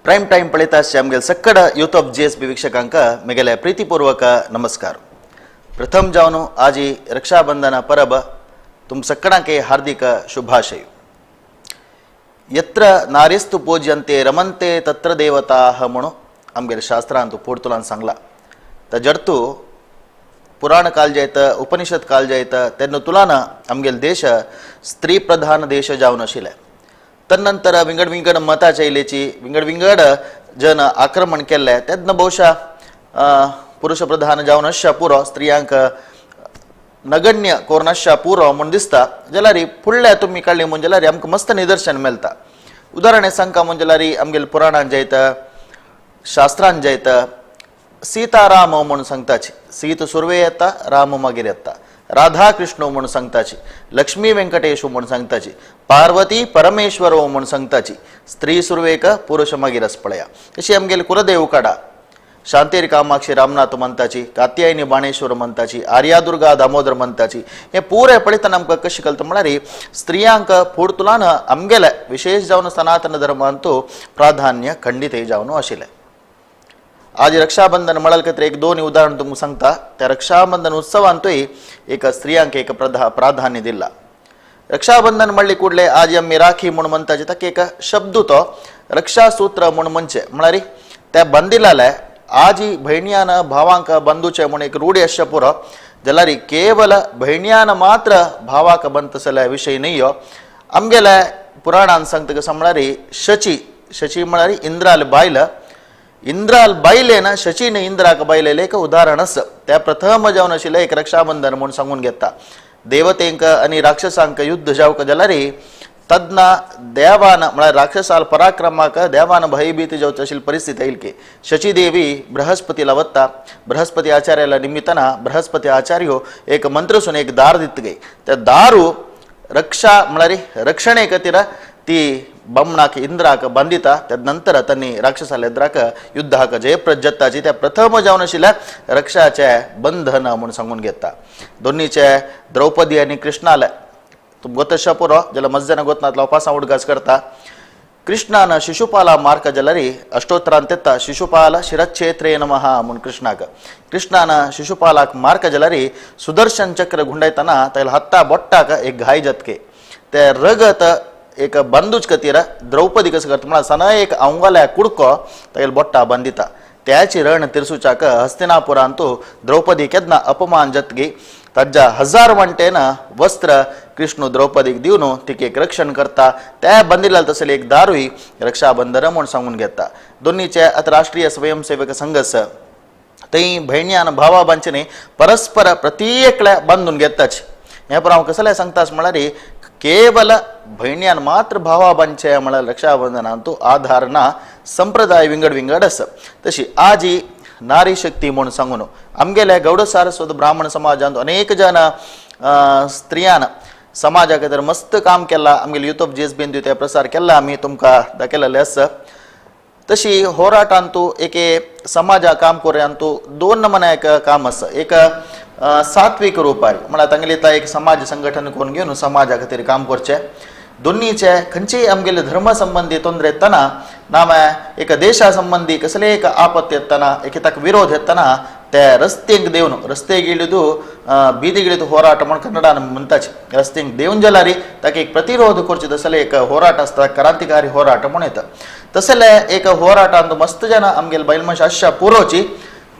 Prime time पळयता आसचे आमगेले सक्कड यूथ ऑफ जीएसबी वीक्षकांक मेगेले प्रीतीपूर्वक नमस्कार. प्रथम जावन आजी रक्षाबंधन परब तुम सक्कडांके हार्दिक शुभाशय. यत्र नारीस्तु पूज्यन्ते रमन्ते तत्र देवताः म्हणून आमगेले शास्त्रांत पोर्तुलान सांगला. तजर्तू पुराण काल जायत उपनिषद काल जायत तेन्ना तुलान आमगेले देश स्त्री प्रधान देश जावन आशिल्ले. तदनंतर विंगड विंगड मताच्या येयलेची विंगड विंगड जन आक्रमण केल्ले तेन्ना बहुशा पुरुष प्रधान जावन आसच्या पुरो स्त्रियांक नगण्य करून आसच्या पुरो म्हूण दिसता. जाल्यार फुडल्या तुमी काडली म्हूण जाल्यार आमकां मस्त निदर्शन मेळटा. उदाहरण सांगका म्हूण जाल्यार आमगेले पुराणान जायत शास्त्रान जायत सीता राम म्हूण सांगताची, सीत सुरवे येता राम मागीर येता, राधा कृष्ण म्हूण सांगताची, लक्ष्मी वेंकटेश म्हूण सांगताची, पार्वती परमेश्वर म्हूण सांगताची, स्त्री सुरवेक पुरुष मागीर आस पळया. तशी आमगेले कुलदेव काडा शांतेर कामाक्षी रामनाथ म्हणताची, कात्यायनी बाणेश्वर म्हणताची, आर्यादुर्गा दामोदर म्हणताची. हे पुरे पळयतना आमकां कशें कळटा म्हळ्यार स्त्रियांक फुडतुलान आमगेले विशेष जावन सनातन धर्मांतू प्राधान्य खंडीत जावन आशिल्लें. आज रक्षाबंधन म्हळ्यार खातीर एक दोन उदाहरण तुमकां सांगता. त्या रक्षाबंधन उत्सवांतूय एक स्त्रियांक एक प्राधान्य दिला. रक्षाबंधन म्हणले कुडले आज आमी राखी म्हूण म्हणटाचे ताका एक शब्द तो रक्षासूत्र म्हूण म्हणचे म्हळ्यार त्या बंदिलाले आजी भयणियान भावांक बंदूचे म्हूण एक रूढी आसचे पुरो. जाल्यार केवल भयणियान मात्र भावाक बंद विशय न्ही हो. आमगेले पुराणान सांगता कसो म्हळ्यार शची, शची म्हळ्यार इंद्राल बायल, इंद्राल बायलेन शचीन इंद्राक बायलेले एक उदाहरण आसा. त्या प्रथम जावन आशिल्लें एक रक्षाबंधन म्हूण सांगून घेता. देवतेंक आनी राक्षसांक युद्ध जावंक जाल्यार तद्ना देवान म्हळ्यार राक्षसाल पराक्रमाक देवान भयभीत जावची अशी परिस्थिती येईल की शची देवी बृहस्पतीला वत्ता, बृहस्पती आचार्याला निमित्ताना बृहस्पती आचार्य एक मंत्र सून एक दार दित गई. त्या दारू रक्षा म्हळ्यार रक्षणे खातीर ती बमणाक इंद्राक बांदिता. त्या नंतर त्यांनी राक्षसाला एद्राक युद्धाक जयप्रजत्ताची त्या प्रथम जावन आशिल्ल्या रक्षाचे बंधन म्हूण सांगून घेता. दोन्हीचे द्रौपदी आनी कृष्णाले तुम गोतशा पुरो जाल्यार मज्जन गोतनातलो पासां उडगास करता. कृष्णान शिशुपाला मार्क जाल्यार अष्टोत्तरान तेता शिशुपाल शिरच्छेत्रे नमः म्हूण कृष्णाक कृष्णान शिशुपालाक मार्क जाल्यार सुदर्शन चक्र गुंडायतना ताका हत्ता बोट्टाक एक घाय जातके ते रगत एक बंदूच खातीर द्रौपदी कसं करता म्हळ्यार सना एक अंगाल्या कुडको तागेले बोट्टा बांदिता. त्याची रण तिरसुचाक हस्तिनापुरांतू द्रौपदी केन्ना अपमान जातगी ताज्या हजार वांटेन वस्त्र कृष्ण द्रौपदीक दिवन तिका एक रक्षण करता. त्या बंदिलाल तसले एक दारूय रक्षाबंधन म्हूण सांगून घेता. दोन्हीचे आतां राष्ट्रीय स्वयंसेवक संघ आसा थंय भयणी आनी भावा बांचीनी परस्पर प्रत्येकल्या बांदून घेताच. हें पळय हांव कसलें सांगता म्हळ्यार केवल भयण्यान मात्र भावा बांदचे म्हळ्यार रक्षाबंधनांतू आधार ना, संप्रदाय विंगड विंगड आसा. तशी आजी नारी शक्ती म्हूण सांगून आमगेले गौड सारस्वत ब्राह्मण समाजांत अनेक जन स्त्रियान समाजा खातीर मस्त काम केलां. आमगेले युथ ऑफ जीएस बीन ते प्रसार केला आमी तुमकां दाखयलेलें आसा. तशी होराटांतू एके समाजा काम कोऱ्यांतू दोन नमुने एक काम आसा. एक सात्वीक रुपार म्हळ्यार तांगेले एक समाज संघटन करून घेवन समाजा खातीर काम करचें. दोन्हीचे खंयचेय आमगेले धर्म संबंदी तोंदरे येतना नामा एक देशा संबंदी कसले एक आपत्ती येतना एक ताका विरोध येतना ते रस्तेंक देवन रस्तेक इಳಿದು ಬೀದಿಗಿಳಿದು ಹೋರಾಟ म्हूण कन्नडान म्हणटाचे रस्तेंक देवन जाल्यार ताका एक प्रतिरोध करचे तसले एक होराट आसता क्रांतिकारी होराट म्हूण येता. तसले एक होराटांत मस्त जन आमगेले बायल मनशां आसच्या पुरोची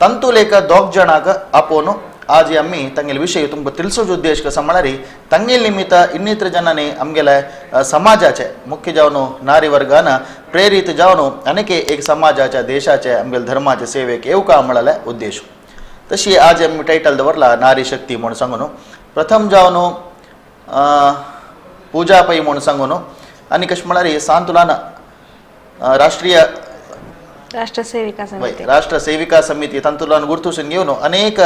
तांतूल एक दोग जणांक आपोवन आज आमी तांगेले विशय तुमकां तिळसोचो उद्देश कसो म्हळ्यार तांगेले निमित्त ಇನ್ನಿತರ ಜನಾंनी आमगेले समाजाचे मुख्य जावन नारी वर्गान प्रेरीत जावन आनीक एक समाजाच्या देशाचे आमगेले धर्माचे सेवेक येवका म्हळ्यार उद्देश. तशी आज आमी टायटल दवरला नारी शक्ती म्हूण सांगून. प्रथम जावन पूजा पै म्हूण सांगून आनी कशें म्हळ्यार सांतुलान राष्ट्रीय राष्ट्र सेविका समिती राष्ट्र सेविका समिती तांतूतल्यान गुर्तूसून घेवन अनेक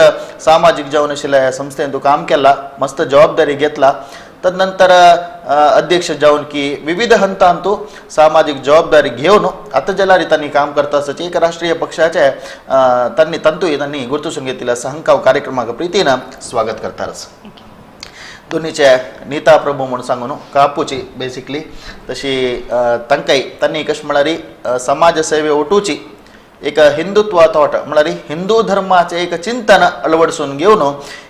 सामाजीक जावन आशिल्ल्या संस्थेन तूं काम केला, मस्त जबाबदारी घेतला. तदनंतर अध्यक्ष जावन की विविध हंतांतू सामाजीक जबाबदारी घेवन आतां जाल्यार तांणी काम करता आसचे एक राष्ट्रीय पक्षाचे तांणी तांतूय तांणी गुर्तूसून घेतिल्ल्या सहंकाव कार्यक्रमाक प्रितीन स्वागत करतारच. दोनीचे नीता प्रभू म्हूण सांगू न्हू कापूची बेसिकली तशी तांकांय तांणी कशें म्हळ्यार समाज सेवे ओटूची एक हिंदुत्व थॉट म्हळ्यार हिंदू धर्माचें एक चिंतन अळवडसून घेवन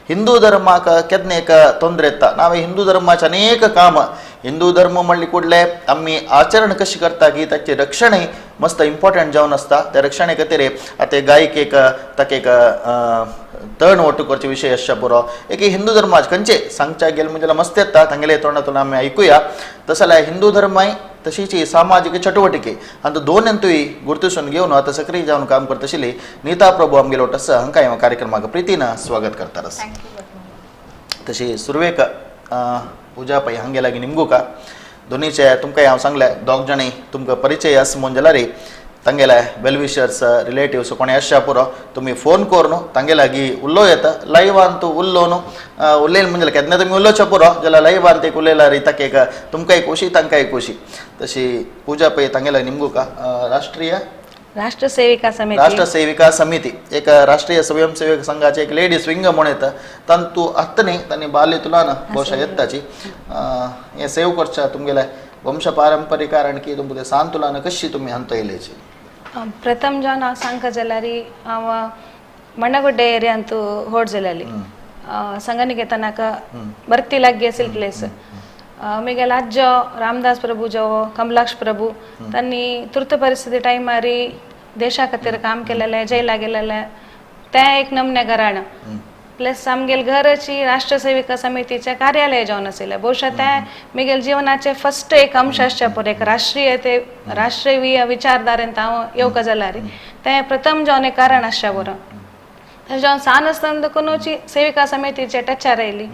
हिंदू धर्माक केन्ना एक तोंदरे येता. नावे हिंदू धर्माचे अनेक काम हिंदू धर्म म्हणले कुडले आमी आचरण कशें करता की ताचें रक्षणय मस्त इम्पॉर्टंट जावन आसता. त्या रक्षणे खातीर आतां गायक एक ताका एक तण ओटू करचे विशय आसच्या पुरो एक हिंदू धर्माचे खंयचे सांगच्या गेले म्हणजे मस्त येता तांगेले तोंडातून आमी आयकुया. तशें जाल्यार हिंदू धर्माय तशीच सामाजीक चटुवटिके आनी दोन गुर्तसून घेवन आतां सक्रीय जावन काम करता आशिल्ली नीता प्रभू आमगेलो वट आसा हांकां ह्या कार्यक्रमाक प्रितीन स्वागत करता. तशी सुरवेक पूजा पै हांगे लागीं निमगुका दोनीचे तुमकां हांव सांगलें दोग जाणी तुमकां परिचय आसा म्हूण जाल्यार तांगेले वेलविशर्स रिलेटिव्स कोणें आसच्या पुरो तुमी फोन करून तांगे लागीं उलोवं येता. लायवान तूं उल्लो न्हू उलयलें म्हणजे केन्ना तुमी उलोवचें पुरो जाल्यार लायवान एक उलयल्यार ताका एक तुमकां एक खोशी तांकां एक खोशी. तशी पूजा पै तांगेले निमगुका राष्ट्रीय राष्ट्र सेविका समिती राष्ट्र सेविका समिती एक राष्ट्रीय स्वयंसेवक संघाचे एक लेडीज विंग म्हूण येता तांतू आत्त न्ही तांणी बाल्य तुलान बहुशा येताची हें सेव करच्या तुमगेले वंश पारंपरिक कारण की तुमकां ते सान तुलान कशी तुमी हांतो येयलेची. प्रथम जावन हांव सांगता जाल्यार हांव मण्णगुड्डे एरियांतू होड जालेली संगनिकेतनाक बर्ती लागीं आशिल्ली प्लेस. मिगेल आज्जो रामदास प्रभू जो कमलाक्ष प्रभू तांणी तुर्त परिस्थिती टायमारी देशा खातीर काम केलेलें जैला गेलेलें तें एक नमने घराणं. प्लस आमगेल घराची राष्ट्र सेविका समितीचें कार्यालय जावन आशिल्लें. बहुशा तें मिगेल जिवनाचें फस्ट एक अंश आसचें पळय एक राष्ट्रीय ते राष्ट्रीय विचारधारेंत हांव येवका जाल्यार तें प्रथम जावन एक कारण आसचें बरो. तशें जावन सान आसतना देखूनच सेविका समितीचे टचार आयली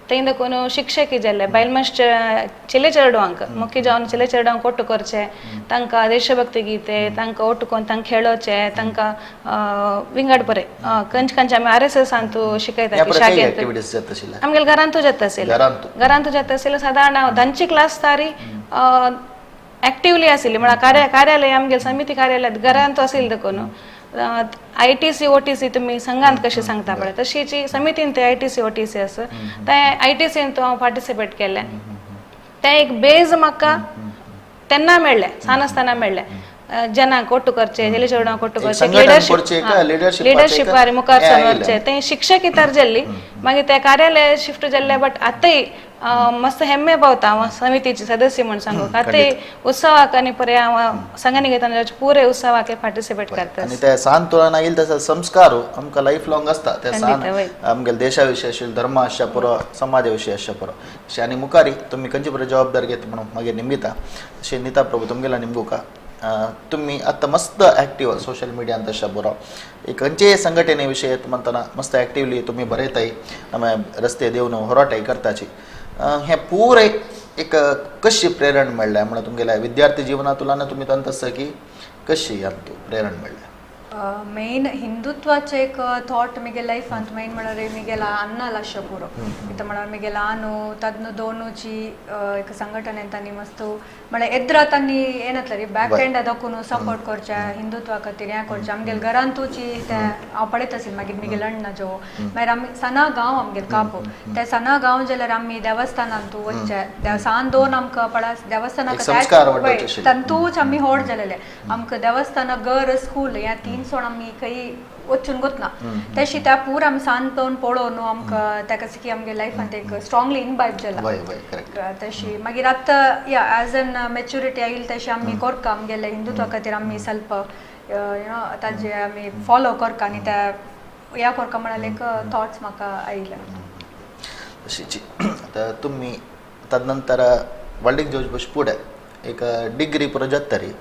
थंय देखून शिक्षकी जाल्ले बायल मनशे चेले चेडवांक मुख्य जावन चेले चेडवांक ओटू करचे तांकां देशभक्ती गीते तांकां ओटू करून तांकां खेळोवचें तांकां विंगड बरें खंयचे खंयचे आमी आर.एस.एस.आंतू शिकयता शाखेंत आमगेले घरांतू जाता आशिल्लें घरांतू जाता आशिल्लें. सादारण हांव धांची क्लास तारी एक्टिवली आशिल्ली म्हळ्यार कार्यालय आमगेले समिती कार्यालयांत घरांतू आशिल्लें देखून ITC OTC तुमी संघांत कशें सांगता पळय तशीची समितीन ते ITC OTC आसा तें ITCन हांव पार्टिसिपेट केलें तें एक बेज म्हाका तेन्ना मेळ्ळें सान आसतना मेळ्ळें जनांक ओटू करचें चेले चेडवांक ओटू करचें लिडरशीप लिडरशीप मुखार सरून वचचें तें शिक्षक इतर जाल्ली मागीर तें कार्यालय शिफ्ट जाल्लें. बट आतांय मस्त हेम्मे पावता हांव समितीची सदस्य म्हूण सांगू आतांय उत्सवाक आनी पळय हांव संगनिकेतन पुरे उत्सवाक पार्टिसिपेट करता. आनी ते सान तुळना येयल तसो संस्कार आमकां लायफ लॉंग आसता ते सान आमगेले देशा विशयी आशिल्ले धर्मा आसच्या पुरो समाजा विशयी आसच्या पुरो. अशें आनी मुखारी तुमी खंयचे बरें जबाबदार घेता म्हणून मागीर निमिता. अशें नीता प्रभू तुमगेला निमगुका तुमी आतां मस्त एक्टिव सोशल मिडियान तशें बरो एक खंयचेय संघटने विशय म्हणतना मस्त एक्टिवली तुमी बरयताय रस्ते देवन होराटय करताची हें पुरे एक कशी प्रेरण मेळ्ळें म्हणल्यार तुमगेल्या विद्यार्थी जिवनांतल्यान तुमी तांत की कशी हातूंत प्रेरण मेळ्ळें? मेन हिंदुत्वाचे एक थॉट मिगे लायफांत मेन म्हळ्यार मिगेला अन्नाल आसचें पुरो कितें म्हळ्यार मिगेला आनु तद्नु दोनुची एक संघटनेन तांणी मस्त म्हळ्यार एद्रा तांणी येनातले रे बॅक एंड दाखोवन सपोर्ट करचें हिंदुत्वा खातीर हें करचें. आमगेले घरांतूची तें हांव पळयत आशिल्लें मागीर मिगेल अण्णा जो मागीर आमी सना गांव आमगेल कापो ते सना गांव जाल्यार आमी देवस्थानांतू वचचें सान दोन आमकां पळा देवस्थानाक तांतूच आमी होड जालेले आमकां देवस्थाना घर स्कूल ह्या तीन सोड आमी खंय वचून गोतना तशी त्या पूर आमी सान पळोवन आमकां ताका की आमगे लायफांत एक स्ट्रांगली इनबायब जाला. तशी मागीर आतां या एज एन मॅच्युरिटी आयली तशी आमी कोरका आमगेले हिंदुत्वा खातीर आमी स्वल्प you know ताजे आमी फॉलो कोरका आनी त्या ह्या कोरका म्हळ्यार एक थॉट्स म्हाका आयले. तशीची आतां तुमी तदनंतर व्हडलीक जेवचे पयशे फुडें एक डिग्री पुरो जातरी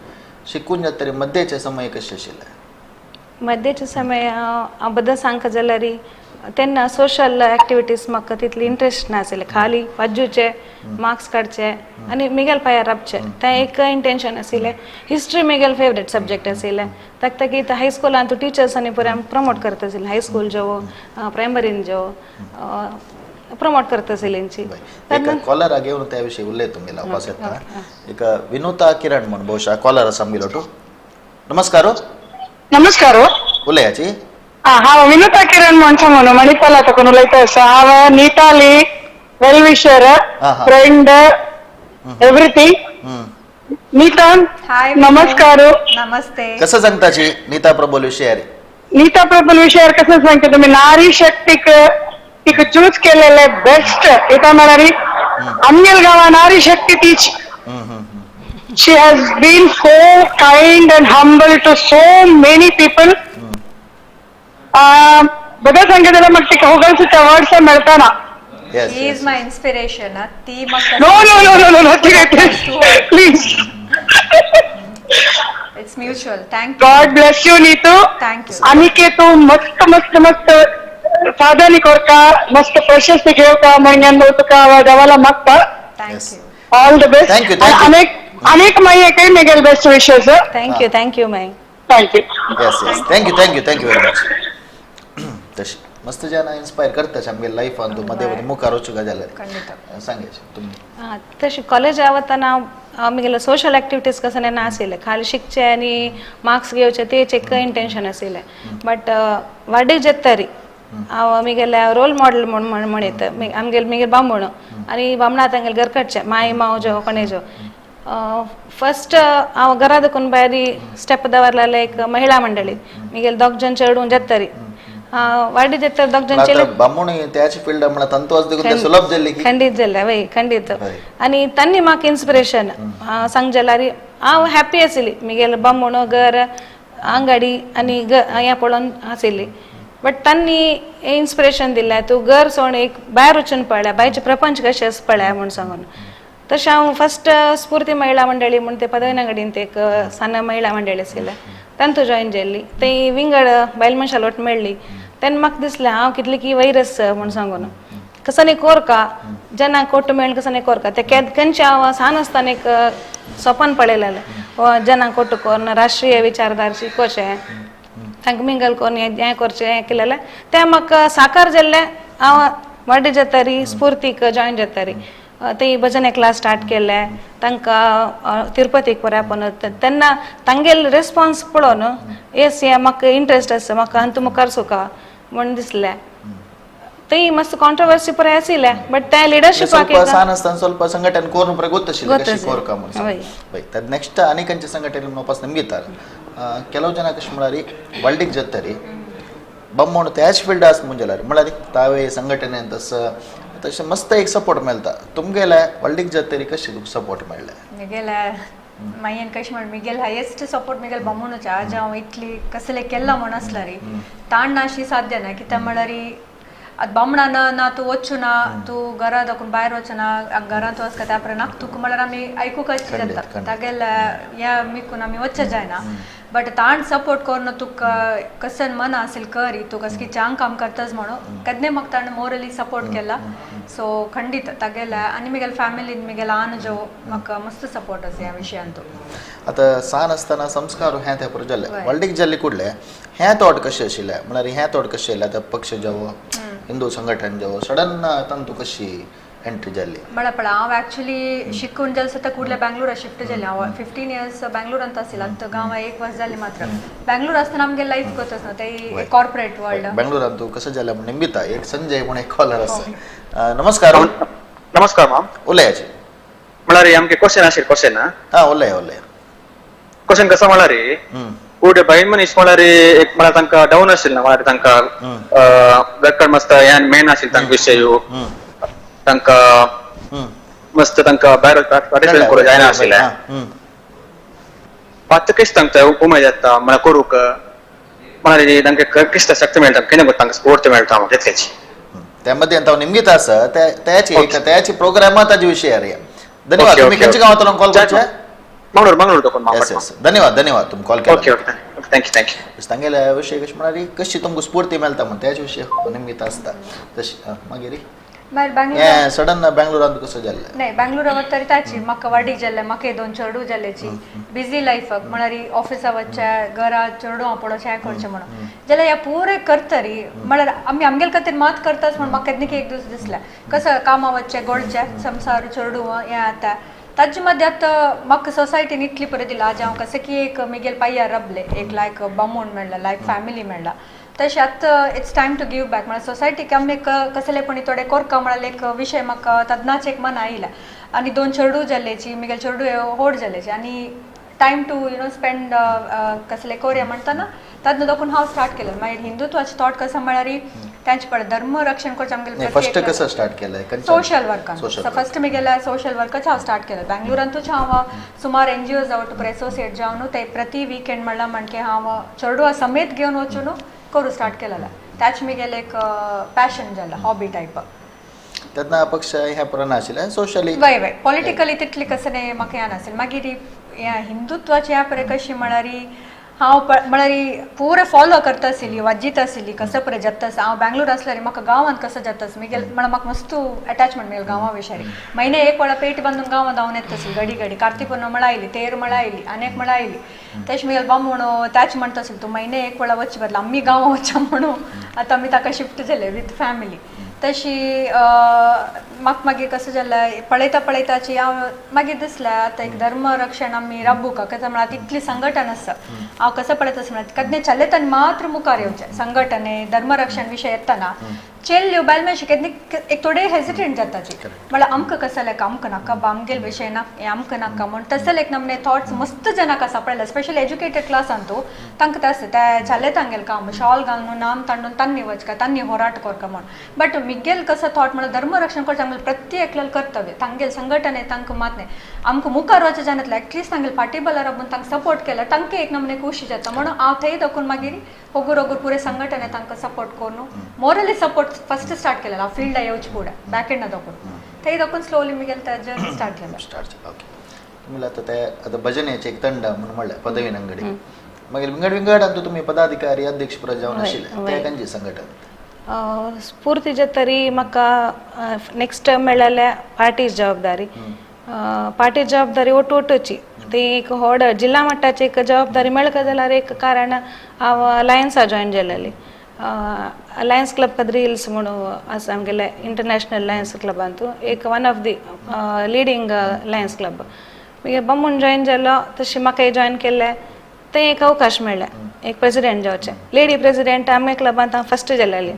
शिकून जातरी मध्येचे समय कशें आशिल्लें? मध्येचे समय हांव बद्दल सांगता जाल्यार तेन्ना सोशल एक्टिविटीज म्हाका तितली इंट्रस्ट नाशिल्लें. खाली वाजूचे मार्क्स काडचे आनी मिगेल पांयार राबचें तें एक इंटेन्शन आशिल्लें. हिस्ट्री मिगेल फेवरेट सब्जेक्ट आशिल्लें. ताका ताकी हायस्कुलांत टिचर्सांनी पळय आमकां प्रमोट करता आशिल्लें. हायस्कूल जेवो प्रायमरीन जेवो प्रमोट करता आशिल्ली. एक कॉलर घेवन त्या विशीं उलयता तुमगेलो वास येता एक विनोता किरण म्हूण बहुशा कॉलर आसा आमगेलो टू. नमस्कार. नमस्कार. उलयाची हांव विनोता किरण म्हण सांगून मणिपाला ताकून उलयता आसा. हांव नीताली Well wisher, friend, everything. Neeta hi, नमस्कार. नमस्ते. कसं सांगताची नीता प्रबोल विषयार? नीता प्रबोल विषयार कसं सांगता तुम्ही? नारी शक्तीक तिक चूज केलेले बेस्ट एका म्हणारी आमगेल गावा नारी शक्ती तीच. She has been so kind and humble to so many people. बघा सांगितलं मग ते होगल्सच्या words मिळताना. She is my inspiration. ती मग no no no no no no, please. It's mutual. Thank you. God bless you Neetu. Thank you. Aniket तू मस्त मस्त मस्त साधनी कोरका, मस्त प्रशस्ती घेवका म्हणून तुका देवाला मागता. Thank you. All the best. Thank you, thank you. अनेक अनेक माई काही मेगेल best wishes. Thank you thank you my. Thank you. Yes yes, thank you thank you thank you very much. तशी मस्त जना इन्स्पायर करता आमगे लायफान तूं मध्ये मध्ये मुखार वचूंक जाल्यार. खंडित. सांगायचे तुम्ही. तशी कॉलेज वतना आमगेले सोशल ऍक्टिव्हिटीज कसं ना आशिल्लें, खाली शिकचे आनी मार्क्स घेवचे तेच एक इंटेन्शन आशिल्लें. बट वाडीक जेतरी हांव आमगेले रोल मॉडल म्हूण म्हणीत आमगेले मिगेल बामण आनी बामणा तांगेले घरकडचे माय मावजो कोणेजो फर्स्ट हांव घरा देखून भायर स्टेप दवरलेले एक महिळा मंडळी मिगेले दोग जण चेडून जेतरी वाडी जेतर दोग जण चेडूं बामण त्याच फील्ड म्हळ्यार तंतू देखून ते सुलभ जाल्ली की खंडीत जाल्ले वय खंडीत. आनी तांणी म्हाका इन्स्पिरेशन सांग जाल्यार हांव हॅप्पी आशिल्ली. मिगेले बामण घर आंगाडी आनी हें पळोवन आशिल्ली. बट तांणी इन्स्पिरेशन दिलें तूं घर सोड एक भायर वचून पळया, भायचें प्रपंच कशें आसा पळया म्हूण सांगून. तशें हांव फर्स्ट स्फूर्ती महिळा मंडळी म्हूण ते पदवीनगडीन ते एक सान महिळा मंडळी आशिल्लें तांतू जॉयन जाल्ली. थंय विंगड बायल मनशां लोट मेळ्ळी तेन्ना म्हाका दिसलें हांव कितली की वैरस म्हूण सांगून. कसं न्ही कोरका जेन्ना कोट मेळ्ळें कसं न्ही कोरका ते खंयचे हांव सान आसतना एक सोपान पळयलेलें जेन्ना कोट कोन्न राष्ट्रीय विचारधार शिकोवचें तांकां मिंगल करून हें करचें हें केलेलें तें म्हाका साकार जाल्लें. हांव वाडी जातारी स्फुर्तीक जॉयन जातारी थंय भजन क्लास स्टार्ट केले तांकां तिरुपतीक पऱ्यापन तेन्ना तांगेले रेस्पॉन्स पळोवन येस हें म्हाका इंट्रस्ट आसा म्हाका अंतू मुखार सुका म्हूण दिसलें. थंय मस्त कॉन्ट्रोवर्सी पुराय आशिल्लें बट ते लिडरशिपाक सान आसतना ಸ್ವಲ್ಪ संघटन कोरून पुराय ಗೊತ್ತशिल्लें कशी कोरका म्हूण. हय नेक्स्ट आनी खंयचे संघटन म्हणपास निमगितार ಕೆಲವು ಜನ ಕಶ್ म्हळ्यार वल्डीक जत्तरी बम्मण त्याच फिल्ड आस म्हूण जाल्यार म्हळ्यार तावे संघटने तस तशें मस्त एक सपोर्ट मेळटा. तुमगेले वल्डीक जत्तरी कशें तुका सपोर्ट मेळ्ळें? मिगेले मायेन कशें म्हण मिगेल हायेस्ट सपोर्ट मिगेल बम्मणूच. आज हांव इतली कसले केल्ला म्हण आसल्यार ताण नाशी साध्य ना. कित्याक म्हळ्यार आतां बामणान ना तूं वच्चू ना, तूं घरा दाखून भायर वचना, घरांत वचका त्या प्रमाण तुका म्हळ्यार आमी आयकुपाची जाता तागेले ह्या मिकून आमी वच्चें जायना. बट ताण सपोर्ट करून तुका कसन मन असेल करी तूं कसकी चांग काम करताच म्हणून केन्ना म्हाका ताणें मोरली सपोर्ट केला. सो खंडीत तागेले आनी मिगेले फॅमिलीन मिगेले आनजो म्हाका मस्त सपोर्ट आसा ह्या विशयान. तूं आतां सान आसतना संस्कार हें ते पुरो जाल्ले व्हडलीक जाल्ले कुडले हें थॉट कशें आशिल्लें म्हळ्यार हें थॉट कशें आयलें? आतां पक्ष जावो हिंदू संघटन जावो सडन तांतू कशी एंट्री जाल्ली? म्हळ्यार पळय हांव एक्चुली शिकून जालें सुद्दां कुर्ले बेंगलोरा शिफ्ट जालें. हांव 15 इयर्स बेंगलोरांत आशिल्लें. आतां गांवां एक वर्स जालें मात्र. बेंगलोर आसतना आमगे लायफ कसो आसना ते कॉर्पोरेट वर्ल्ड. बेंगलोरांत तूं कसं जालें म्हूण निमगिता एक संजय म्हूण एक कॉलर आसा. नमस्कार. नमस्कार माम. उलयाची म्हळ्यार आमगे क्वेश्चन आशिल्लें. क्वेश्चन हां उलया उलया. क्वेश्चन कसो म्हळ्यार कुठे बायल मनीस म्हळ्यार एक म्हळ्यार तांकां डावन आशिल्लें म्हळ्यार तांकां घरकड मस्त हें मेन आशिल्लें तांकां विशय तांकां मस्त तांकां भायर पार्टिसिपेट करूंक जायना आशिल्लें. आतां कशें तांकां उमेद येता म्हळ्यार करूंक म्हळ्यार तांकां कशें शक्ती मेळटा कितें तांकां स्फूर्ती मेळटा तितलेची त्या मध्ये हांव निमगीत आसा त्याची प्रोग्रामा ताजे विशय अरे. धन्यवाद. तुम्ही खंयच्या गांवांतल्यान कॉल करचे? मंगळूर. मंगळूर तकून. येस येस धन्यवाद धन्यवाद. तुमी कॉल केला. Okay okay thank you thank you. तांगेल्या विशय कशें म्हळ्यार कशी तुमकां स्फूर्ती मेळटा म्हण त्याच विशय निमगीत आसता. तशी मागीर मागीर सडन बेंगलोरांत कसं जाल्लें? नाही बेंगलोरा वतरी ताची म्हाका वाडीक जाल्लें म्हाका दोन चेडूं जाल्याची बिजी लायफाक म्हळ्यार ऑफिसा वचचें घरा चेडूं पळोवचें हें करचें म्हणून जाल्यार ह्या पुरें करतरी म्हळ्यार आमी आमगेले खातीर मात करताच म्हण म्हाका केन्ना एक दीस दिसलें कसं कामां वचचें गोळचें संवसार चेडूं हें आतां ताजे मदें आतां म्हाका सोसायटीन इतली बरें दिला आज हांव कशें की एक मिगेल पांयार राबलें एक लायक बामूण मेळ्ळा लायक फॅमिली मेळ्ळा. तशें आतां it's time to give back म्हळ्यार सोसायटीक आमी एक कसले पण थोडे कोरका म्हळ्यार एक विशय म्हाका तदनाच एक मन आयला आनी 2 चेडू जाल्ल्याची मिगेल चेडू होड जाल्ल्याची आनी time to you know spend कसले कोरया म्हणटाना तद्न दोकून हांव स्टार्ट केलें. मागीर हिंदुत्वाचे थॉट कसं म्हळ्यार तांचे पळय धर्म रक्षण करचें आमगेलें फर्स्ट कसं स्टार्ट केलें सोशल वर्कान. फर्स्ट मिगेले सोशल वर्कच हांव स्टार्ट केलें बेंगलोरांतूच हांव सुमार एन जी ओ जावं तुका एसोसिएट जावन ते प्रति विकेंड म्हणल्यार म्हणके हांव चेडवा समेत घेवन वचून करूं स्टार्ट केलें. त्याच मिगेलें एक पॅशन जालें हॉबी टायप. तेन्ना पक्ष ह्या पुराय नाशिल्लें सोशली वय वय पॉलिटिकली तितली कसं न्ही म्हाका हें नाशिल्लें. मागीर ह्या हिंदुत्वाची ह्या पळय कशी म्हळ्यार हांव म्हळ्यार पुरो फॉलो करता आशिल्ली वाजीत आशिल्ली कसं पळय जाता आसा. हांव बेंगलोर आसल्यार म्हाका गांवांत कसं जाता आसा मिगेल म्हळ्यार म्हाका मस्त अटॅचमेंट मिगेल गांवा विशयारी. म्हयने एक वेळा पेट बांदून गांवांत धांवन येता आशिल्ली घडी घडी कार्ती पुनव म्हळ्यार आयली तेर म्हळ्यार आयली आनी एक म्हळ्यार आयली तशें मिगेल बामूण त्याच म्हणटा आशिल्ली तूं म्हयने एक वेळा वचचे बदला आमी गांवां वचया म्हणून आतां आमी ताका शिफ्ट जाले विथ फॅमिली. तशी म्हाका मागीर कसं जालें पळयता पळयताची हांव मागीर दिसलें आतां एक धर्म रक्षण आमी राबूका कित्याक म्हळ्यार इतली संघटन आसा हांव कसं पळयता म्हळ्यार केन्ना चलयता आनी मात्र मुखार येवचें संघटने धर्म रक्षण विशय येतना चेल्ल्यो बायल मनशां केन्ना एक थोडे हेजिटेंट जाताची म्हळ्यार आमकां कसं लायक आमकां नाका आमगेल विशय ना हें आमकां नाका म्हूण तसले एक नमने थॉट्स मस्त जनाक आसा पळयला स्पेशली एज्युकेटेड क्लासान तूं तांकां तें आसता ते चलयता तांगेलें काम शॉल घालून नाम तांडून तांणी वचका तांणी होराट करका म्हूण. बट मिगेल कसो थॉट म्हळ्यार धर्म रक्षण करचें आमगेलें प्रत्येक कर्तव्य तांगेल संघटने तांकां मात न्ही आमकां मुखार वचचें जाणातलें एटलिस्ट तांगेले फाटी बलार राबून तांकां सपोर्ट केल्यार तांकां एक नमने खुशी जाता म्हणून हांव थंय दाखोवन मागीर होगूर होगूर पुरे संघटने तांकां सपोर्ट करून मोरली सपोर्ट फर्स्ट स्टार्ट केलें हांव फिल्डा येवचे फुडें बॅक एंडा दाखोवन थंय दाखोवन स्लोली मिगेल ते जर्नी स्टार्ट केलें. स्टार्ट जालें ओके. तुमी आतां ते आतां भजनेचें एक तंड म्हणून म्हणलें पदवीन अंगडी मागीर विंगड विंगड आतां तुमी पदाधिकारी अध्यक्ष पुरो जावन आशिल्ले ते खंयचें संघटन स्फूर्ती तरी म्हाका नेक्स्ट मेळ्ळें पार्टी जबाबदारी. पार्टी जबाबदारी ಒಟ್ಟು ಒಟ್ಟುची ती एक व्हड जिल्हा मट्टाची एक जबाबदारी मेळका जाल्यार एक कारण हांव अलायन्सा जॉयन जालेली. अलायन्स क्लब कद्री हिल्स म्हणून आसा आमगेले इंटरनॅशनल लायन्स क्लबांतू एक one of the leading Lions club. मागीर बमून जॉयन जालो तशें म्हाकाय जॉयन केल्लें तें एक अवकाश मेळ्ळें एक प्रेसिडेंट जावचें लेडी प्रेसिडेंट आमगे क्लबांत हांव फस्ट जालेली.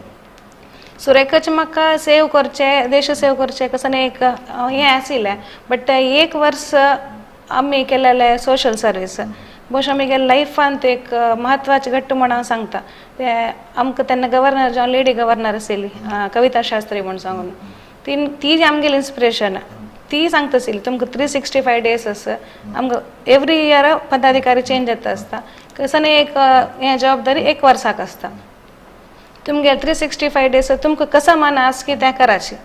सुरेकच म्हाका सेव करचें देश सेव करचें कसं एक हें आशिल्लें बट एक वर्स आमी केलेलें सोशल सर्वीस भोवशा आमगे लायफांत एक म्हत्वाचें घट्ट म्हण हांव सांगता. ते आमकां तेन्ना गव्हर्नर जावन लेडी गव्हर्नर आशिल्ली कविता शास्त्री म्हूण सांगून ती ती आमगेली इन्स्पिरेशन. ती सांगता आशिल्ली तुमकां 365 डेज आसा आमकां एवरी इयर पदाधिकारी चेंज जाता आसता कसं एक हें जबाबदारी एक वर्साक आसता तुमगे 365 डेज तुमकां कसं मन आस की तें कराची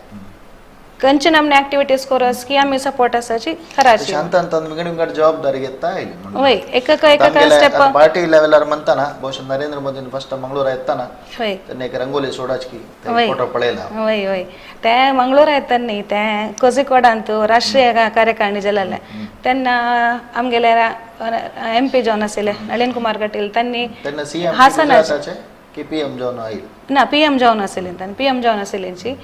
खंयचे नमने एक्टिविटीज करस की आमी सपोर्ट आसाची कराची. शांत विंगड विंगड जबाबदारी घेता आयली वय एक एक स्टेप पार्टी लेवलार म्हणताना ಬಹುಶಃ नरेंद्र मोदीन फर्स्ट मंगळूर येताना तेन्ना एक रंगोली सोडाची फोटो पळयला. वय वय ते मंगळूर येता न्ही ते कोझिकोडांत राष्ट्रीय कार्यकारिणी जालेलें तेन्ना आमगेले एम पी जावन आशिल्ले नळीन कुमार कटील त्यांनी हासनाचे की पीएम जावन आयले ना पीएम जावन आशिल्ले तांणी पीएम जावन आशिल्ल्यांची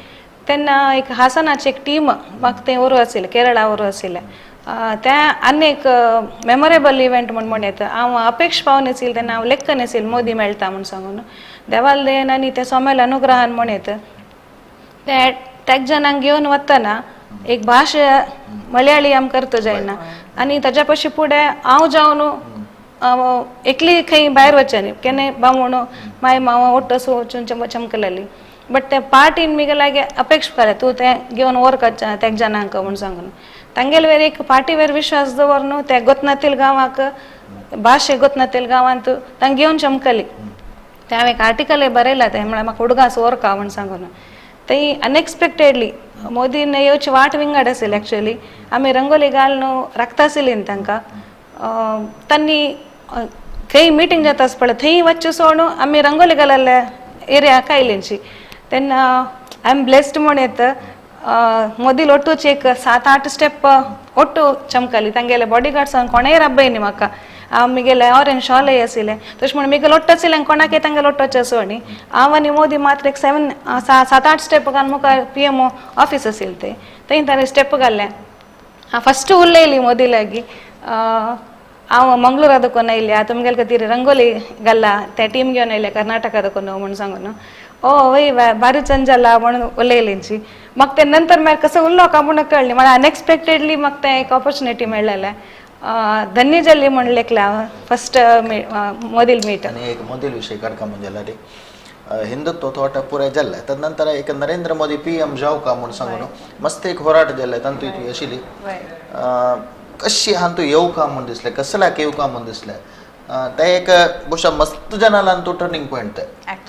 तेन्ना एक हासनाची एक टीम म्हाका तें व्हरूं आशिल्लें केरळा व्हरूं आशिल्लें. तें आनी एक मेमोरेबल इव्हेंट म्हूण म्हण येता हांव अपेक्ष पावन आशिल्लें तेन्ना हांव लेखन आशिल्लें मोदी मेळटा म्हूण सांगून देवाल देन आनी तें सोमेल अनुग्रहान म्हण येता ते तेग जाणांक घेवन वतना एक भाश मलयाळी आम करता जायना आनी ताज्या पशी फुडें हांव जावन एकली खंय भायर वचचें न्ही केन्नाय बामण माय मावा ओट्ट असो वचून चमकलेली बट ते पार्टीन मिगे लागे अपेक्ष केलें तूं तें घेवन व्हर तेग जाणांक म्हूण सांगून तांगेले वेर एक पार्टी वेर विश्वास दवर न्हू ते गोतनातील गांवाक भाशे गोतनातील गांवांत तांकां घेवन चमकली. तें हांवें एक आर्टिकलय बरयलां तें म्हळ्यार म्हाका उडगास व्हरका म्हूण सांगून थंय अनएक्सपेक्टेडली मोदीन येवची वाट विंगड आशिल्ली. एक्चुअली आमी रंगोली घालून राखता आशिल्ली न्ही तांकां तांणी खंय मिटींग जाता आसता पळय थंय वचचें सोडून आमी रंगोली घालले एरियाक आयलेंची तेन्ना I am blessed म्हूण येता मोदी लोटूची एक 7-8 स्टेप ಒಟ್ಟು चमकली तांगेले बॉडीगार्ड्सान कोणेय राबय न्ही म्हाका हांव मिगेले ऑरेंज शॉलय आशिल्लें तशें म्हण मिगे लोट्ट आशिल्लें कोणाकय तांगे लोटोचें असो न्ही. हांव आनी मोदी मात्र एक 7-8 स्टेप घालून मुखार पीएमओ ऑफीस आशिल्लें तें थंय ताणें स्टेप घाल्लें. हांव फस्ट उलयली मोदी लागीं. हांव मंगळूरा दखून आयल्या तुमगेले खातीर रंगोली घाला त्या टीम घेवन आयल्या कर्नाटका दखून म्हणून सांगून ओ वय बारी चंद जाला म्हणून उलयलेंची. म्हाका ते नंतर मागीर कसं उरलो का म्हणून कळ्ळें म्हळ्यार अनएक्सपेक्टेडली म्हाका तें एक ऑपॉर्च्युनिटी मेळ्ळेलें. धन्य जाल्ली म्हण लेखला फस्ट मोदील मीट. आनी एक मोदील विशय काडका म्हणजे जाल्यार हिंदुत्व थोट पुराय जाल्लें तदनंतर एक नरेंद्र मोदी पीएम जावका म्हूण सांगून मस्त एक होराट जाल्लें तातूंत ती आशिल्ली. कशी हांतू येवका म्हूण दिसलें कसल्याक येवका म्हूण दिसलें तें एक बहुशा मस्त जनाला तो टर्निंग पॉयंट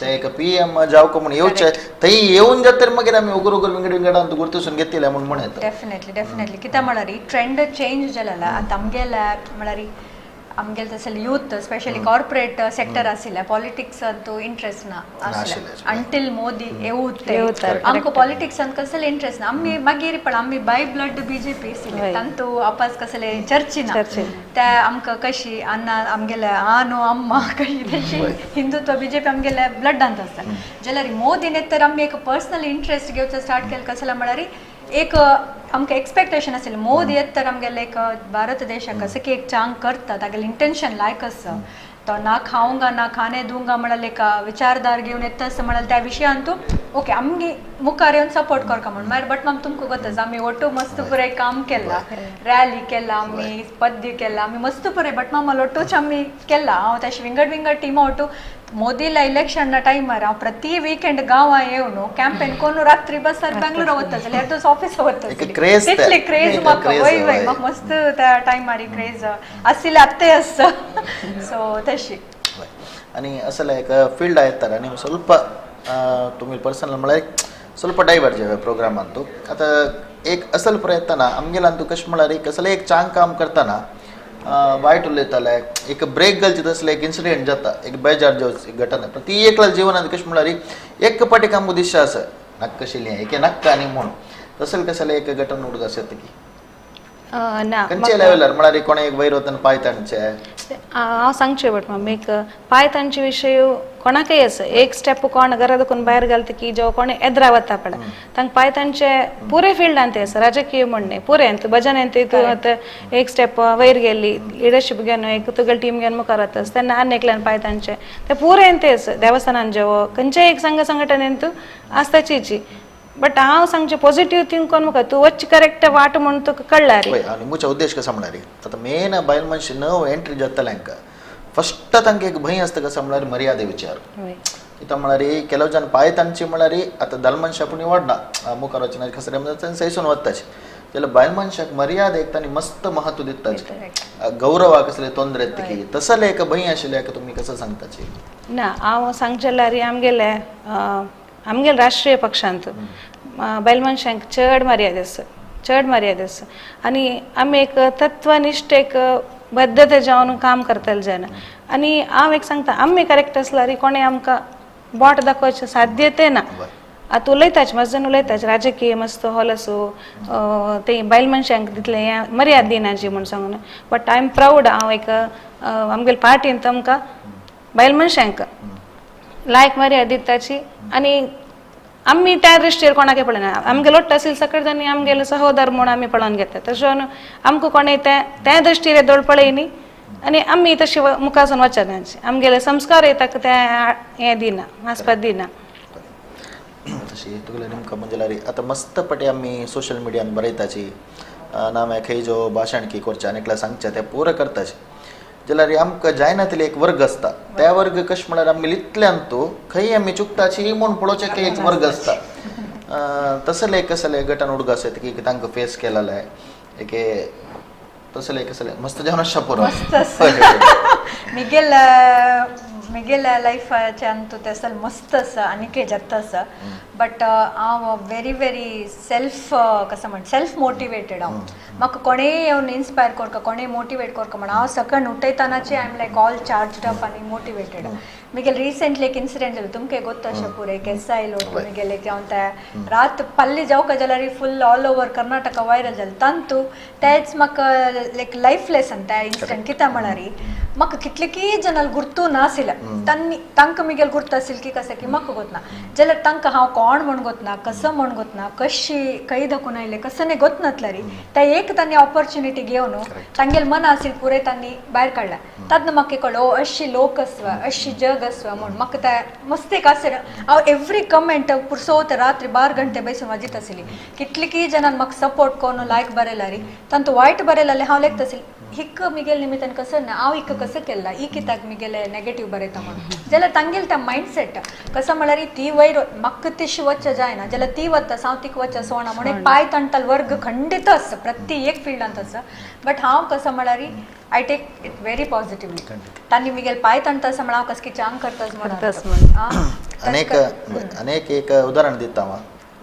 तें एक पीएम जावका म्हूण येवचें थंय येवन जातर मागीर आमी उगर उगर विंगड विंगड अंतू गुर्तिसून घेतिल्लें म्हूण म्हणत. डेफिनेटली डेफिनेटली कित्याक म्हळ्यार ट्रेंड चेंज जालेला आतां आमगेले म्हळ्यार आमगेले तसले यूथ स्पेशली कॉर्पोरेट सेक्टर आशिल्ले पॉलिटिक्स अंतू इंट्रस्ट ना आसले अंटील मोदी येवते आमकां पॉलिटिक्सान कसले इंट्रस्ट ना. आमी मागीर पण आमी बाय ब्लड बीजेपी आशिल्ले तांतू आपास कसले चर्चिना त्या आमकां कशी अण्णा आमगेले आनो अम्मा कशी तशी हिंदुत्व बीजेपी आमगेले ब्लडांत आसता. जाल्यार मोदीन तर आमी एक पर्सनल इंट्रस्ट घेवचो स्टार्ट केलें कसलें म्हळ्यार एक आमकां एक्सपेक्टेशन आशिल्लें मोदी येत तर आमगेले एक भारत देशाक असं की एक चांग करता तागेलें इंटेन्शन लायक आसा तो ना खावंगा ना खाणे दुंगा म्हळ्यार एक विचारधार घेवन येता आसता म्हळ्यार त्या विशयान तूं ओके आमगे मुखार येवन सपोर्ट करका म्हण मागीर बट मागीर तुमकां गोत आमी ओटू मस्त पुराय काम केलां रॅली केला आमी पद्य केला आमी मस्त पुराय बट मामा लोटूच आमी केला. हांव तशें विंगड विंगड टिमा ओटू मोदीला इलेक्शन टायमार हांव प्रति वीकेंड गांवां येवन कॅम्पेन करून रात्री बसार बेंगलोर वता जाल्यार दोस ऑफिस वता तितली क्रेज म्हाका वय वय म्हाका मस्त त्या टायमार क्रेज आशिल्ले आत्ताय आसा सो तशी. आनी असले एक फील्ड येतात आनी ಸ್ವಲ್ಪ तुमी पर्सनल म्हळ्यार ಸ್ವಲ್ಪ ಡೈವರ್ಟ್ जावे प्रोग्रामांतू. आतां एक असल प्रयत्न आमगेल्यान कशें म्हळ्यार एक असलें एक चांग काम करतना वायट उलयताले एक ब्रेक घालचे तसले एक इन्सिडेंट जाता एक बेजार जावची घटना पण ती एकला जिवनात कशें म्हळ्यार एक पाटी आमकां दिशा आसा नाक्क कशिल्ली एके नाक्क आनी म्हूण तसले कसले एक घटना उडत आसत की ना खंयच्या लेवलार म्हळ्यार कोणें एक वयर वतना पांय ताणचे हांव सांगचें बट मम्मी एक पांय तांचे विशय कोणाकय आसा एक स्टेप कोण घरा दखून भायर घालता की जो कोण एदरा वता पळय तांकां पांय तांचे पुरे फिल्डांत आसा राजकीय म्हणणे पुरे भजन तूं एक स्टेप वयर गेली लिडरशीप घेवन एक तुगेली टीम घेवन मुखार वता तेन्ना आनी एकल्यान पांय तांचे ते पुरे आसा देवस्थानान जेवो खंयच्याय एक संघ संघटनेंत आसताचीची. बट हांव सांगचें पॉझिटिव्ह थिंक कोन्न मुखार तूं वच करेक्ट वाट म्हूण तुका कळ्ळा रे. आनी मुच्या उद्देश कसो म्हळ्यार आतां मेन बायल मनशां नव एंट्री जातले हांकां फस्ट तांकां एक भंय आसता कसो म्हळ्यार मर्यादे विचार कित्याक म्हळ्यार ಕೆಲವು जन पांय तांचे म्हळ्यार आतां दाल मनशां पूण वाडना मुखार वचना कसले सैसून वताचे जाल्यार बायल मनशाक मर्यादा एक तांणी मस्त महत्व दिताचे गौरवाक कसले तोंदरे येता की तसले एक भंय आशिल्ले तुमी कसो सांगताचे. ना हांव सांगचें जाल्यार आमगेले आमगेले राष्ट्रीय पक्षांत बायल मनशांक चड मर्यादा आसा चड मर्यादा आसा आनी आमी एक तत्वनिश्ठ एक बद्धते जावन काम करतले जायना. आनी हांव एक सांगता आमी करेक्ट आसल्यार कोणें आमकां बोट दाखोवचें साध्यते ना. आतां उलयताच मस्त जाण उलयताच राजकीय मस्त हॉल आसूं ते बायल मनशांक तितलें हें मर्यादा दिनाची म्हूण सांगून बट I am proud हांव एक आमगेले पार्टीन आमकां बायल मनशांक लायक मर्यादा दिताची आनी आमी त्या दृश्टीर कोणाकय पळयना आमगेलो आशिल्ले सगळे जाणी आमगेले सहोदर म्हूण आमी पळोवन घेतात तशें आमकां कोणें त्या दृश्टीर येदोळ पळयनी आनी आमी तशी मुखार वचना आमगेले संस्कार ताका ते हें दिना आस्पद दिना. तशी तुगेले नेमकां म्हणजे जाल्यार आतां मस्त पटी आमी सोशल मिडियान बरयताची ना मागीर खंय जो भाशण की करचें आनी एकल्या सांगचें तें पुरो करताची जाल्यार आमकां जायना तितले एक वर्ग आसता त्या वर्ग कशें म्हळ्यार आमी इतल्यान तूं खंय आमी चुकताची म्हूण पळोवचें एक वर्ग आसता तसले कसले गटान उडग आसता की तांकां फेस केलेलें एके तसले कसले मस्त जावन आसता पुरो. मस्त मिगेल मिगेल लायफाचे अंतू तेसल मस्त आसा आनीकय जाता आसा बट हांव व्हेरी व्हेरी सेल्फ कसो म्हण सेल्फ मोटिवेटेड हांव म्हाका कोणेय येवन इन्स्पायर करका कोणेय मोटिवेट करका म्हण हांव सकाळ उठयतानाचे I am like all charged up आनी मोटिवेटेड. मिगेल रिसेंटली एक इन्सिडेंट जालो तुमकां गोत्त अशें पुरो एक एस I लोट मिगेले हांव त्या रात पल्ली जावका जाल्यार full all over Karnataka viral जालें तांतू तेच म्हाका लायक लायफ लेसन त्या इन्सिडेंट कित्याक म्हळ्यार म्हाका कितले जनाल गुर्तू नाशिल्ले तांणी तांकां मिगेल गुर्त आशिल्ली की कसं की म्हाका गोतना जाल्यार तांकां हांव कोण म्हण गोतना कसं म्हण गोतना कशी खंय दाखोवन आयले कसं न्ही गोतनातल्यारी त्या एक तांणी ऑपॉर्च्युनिटी घेवन तांगेले मन आशिल्लें पुरे तांणी भायर काडल्या. तातूंत म्हाका कळ्ळो अशी लोक आसवा अशी जग आसवा म्हूण म्हाका ते मस्त एक आसलें. हांव एवरी कमेंट पुरसोत रात्री 12 घंटे बैसून वाजीत आशिल्ली. कितले जणांनी म्हाका सपोर्ट करून लायक बरयला री तांतू वायट बरयलें हांव लेखता आशिल्लें हिक मिगेल निमित्तान कसं ना हांव हिक कसं केला ही कित्याक मिगेले नेगेटीव बरयता म्हणून जाल्यार तांगेले त्या मायंडसेट कसं म्हळ्यार ती वयर म्हाका तिशी वच्चें जायना जाल्यार ती वता हांव तिका वच्चें सोडना म्हणून एक पांय ताणटाल वर्ग खंडीत आसा प्रत्येक एक फिल्डांत आसा. बट हांव कसं म्हळ्यार I take it very positively. तांणी मिगेल पांय ताणटा आसा म्हळ्यार हांव कसं की चांग करतास म्हणून. अनेक अनेक एक उदाहरण दिता हांव.